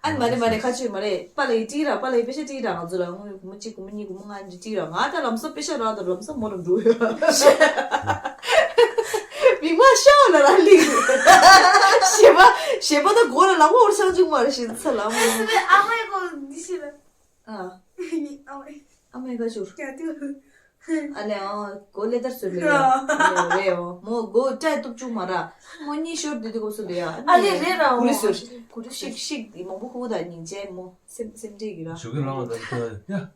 ཨ་ནི་མ་རེད་མ་རེད་ཁ་ཆུས་མ་རེད་པཱ་ལགས་ཀྱིས་སྤྲད་ར། པཱ་ལགས་ཀྱིས་པེ་ཤ་སྤྲད་ར། ང་ཚོ་ལ་སྒོར་མོ་གཅིག་སྒོར་མོ་གཉིས་སྒོར་མོ་ལྔ་འདྲ་སྤྲད་ར། ང་ད་ལམ་སང་པེ་ཤ་རག་ད་ལམ་སང་མོ་རང་འགྲོ་ཡོད། མིག་མ་ཤ་བ་ལ་ར་ལིག་ཞེས་པ་ཞེས་པ་ད་མགོ་ལ་ལག་པ་འོར་ཆང་ཆུང་མ་རེད་ཞེས་ཚ་ལ་མོ། ཨ་མའི་གོ་འདི་ཤེས་ལ། ཨ། ཨ་མའི། ཨ་མའི་ཁ་ཆུར། ཡ་ཏུ། ཨ་ལེ་ཨ་གོ་ལེ་དར་སུ་ལེ་ཡ། རེད་ཨོ་མོ་གོ་ཏྲའི་ཏུབ་ཅུག་མ་ར། མོ་གཉིས་ཤོར་དུས་དུས་གོ་སུ་ལེ་ཡ། ཨ་ལེ་རེད་ར་ཨོ། གུ་རུ་སུ། གུ་རུ་ཤིག་ཤིག་དེ་མང་པོ་ཁུ་དང་སྙིང་རྗེ་མོ་སེམས་སེམས་ཁྲལ་གི་ར། ཞོགས་ཀྱི་ལངས་པ་དང་ཡ།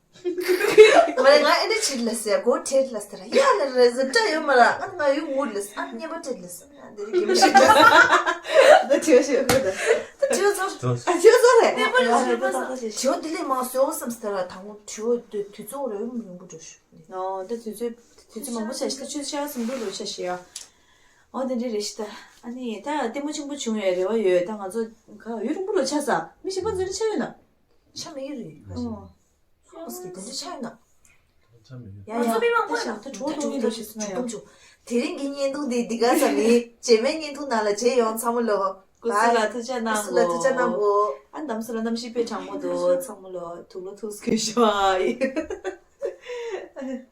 མ་རེད་ང་ཨེ་འདྲ་བྱེད་ལ་ཟེར་གོ་ཁྲེལ་ལ་ཟེར་ཡ་ལེ་རེད་ཟེར་སྐྲ་ཡོད་མ་ར་ང་ང་ཡོད་ངུར་ལ་ཟེར་ཨ་ཉེས་པ་ཁྲེལ་ལ་ཟེར་ཡ་འདི་རིགས་ཀྱི་མི་ཤེས་ད་ཁྲེལ་ཤོར་གི་ད། ཁྲེལ་ཚོར། ཨ་ཁྲེལ་ཚོར་རེད། ཨ་ཁྲེལ་ཚོར་རེད། ཁྲེལ་དེ་ལས་མང་སོ་བསམ་ཟེར་བ་དང་པོ་ཁྲེལ་དུས་ཚོད་རེ་མི་ཡོང་གི་འགྲོ་ཤོག་ཨོ་ད་དུས་ཚོད་དུས་ཚོད་མང་པོ་ཆགས་ཤི་ད་ཆུ་ཤ་སུམ་འགྲོ་རུ་ཆ་ཤི་ཡ། ཨོ་དེ་འདྲ་རེད་ཤི་ད། ཨ་ནི་ད་ལྟད་མོ་ཆེན་པོ་བྱུང་ཡོད་རེ་བ་ཡོད་ད་ང་ཚོ་ག་ཡུན་རིང་པོ་རུ་ཆ་ས་མི་གཞན་པ་ཚོ་ནི་ཆ་ཡོད་ན། ཆ་མི་ཡོད་རེད། ཨོ། ཧོ་སི་དེ་འདྲ་ཆ་ཡོད་ན། ཆ་མི་ཡོད། ཡ་ཡ་ད་ཤ་ད་གྲོགས་གྲོགས་ཡིན་རུ་ཤི་སུ་ན་ཡ། དེ་རིང་གི་བརྙན་ཐུང་འདི་འདི་ག་ས་མི་རྗེས་མའི་བརྙན་ཐུང་ནང་ལ་མཇལ་ཡོང་ཚང་མ་ལོ། སྐུ་གཟུགས་ལ་ཐུགས་ཆ་གནང་སྐུ་གཟུགས་ལ་ཐུགས་ཆ་གནང་གོ། ཨ་འདམ་སུ་ལ་གནམ་གཤིས་དཔེ་གྲང་མོ་འདུག་ཚང་མ་ལོ་ཐུགས་ལོ་ཐུགས་སྐྱོ་ཤོག་ཨ།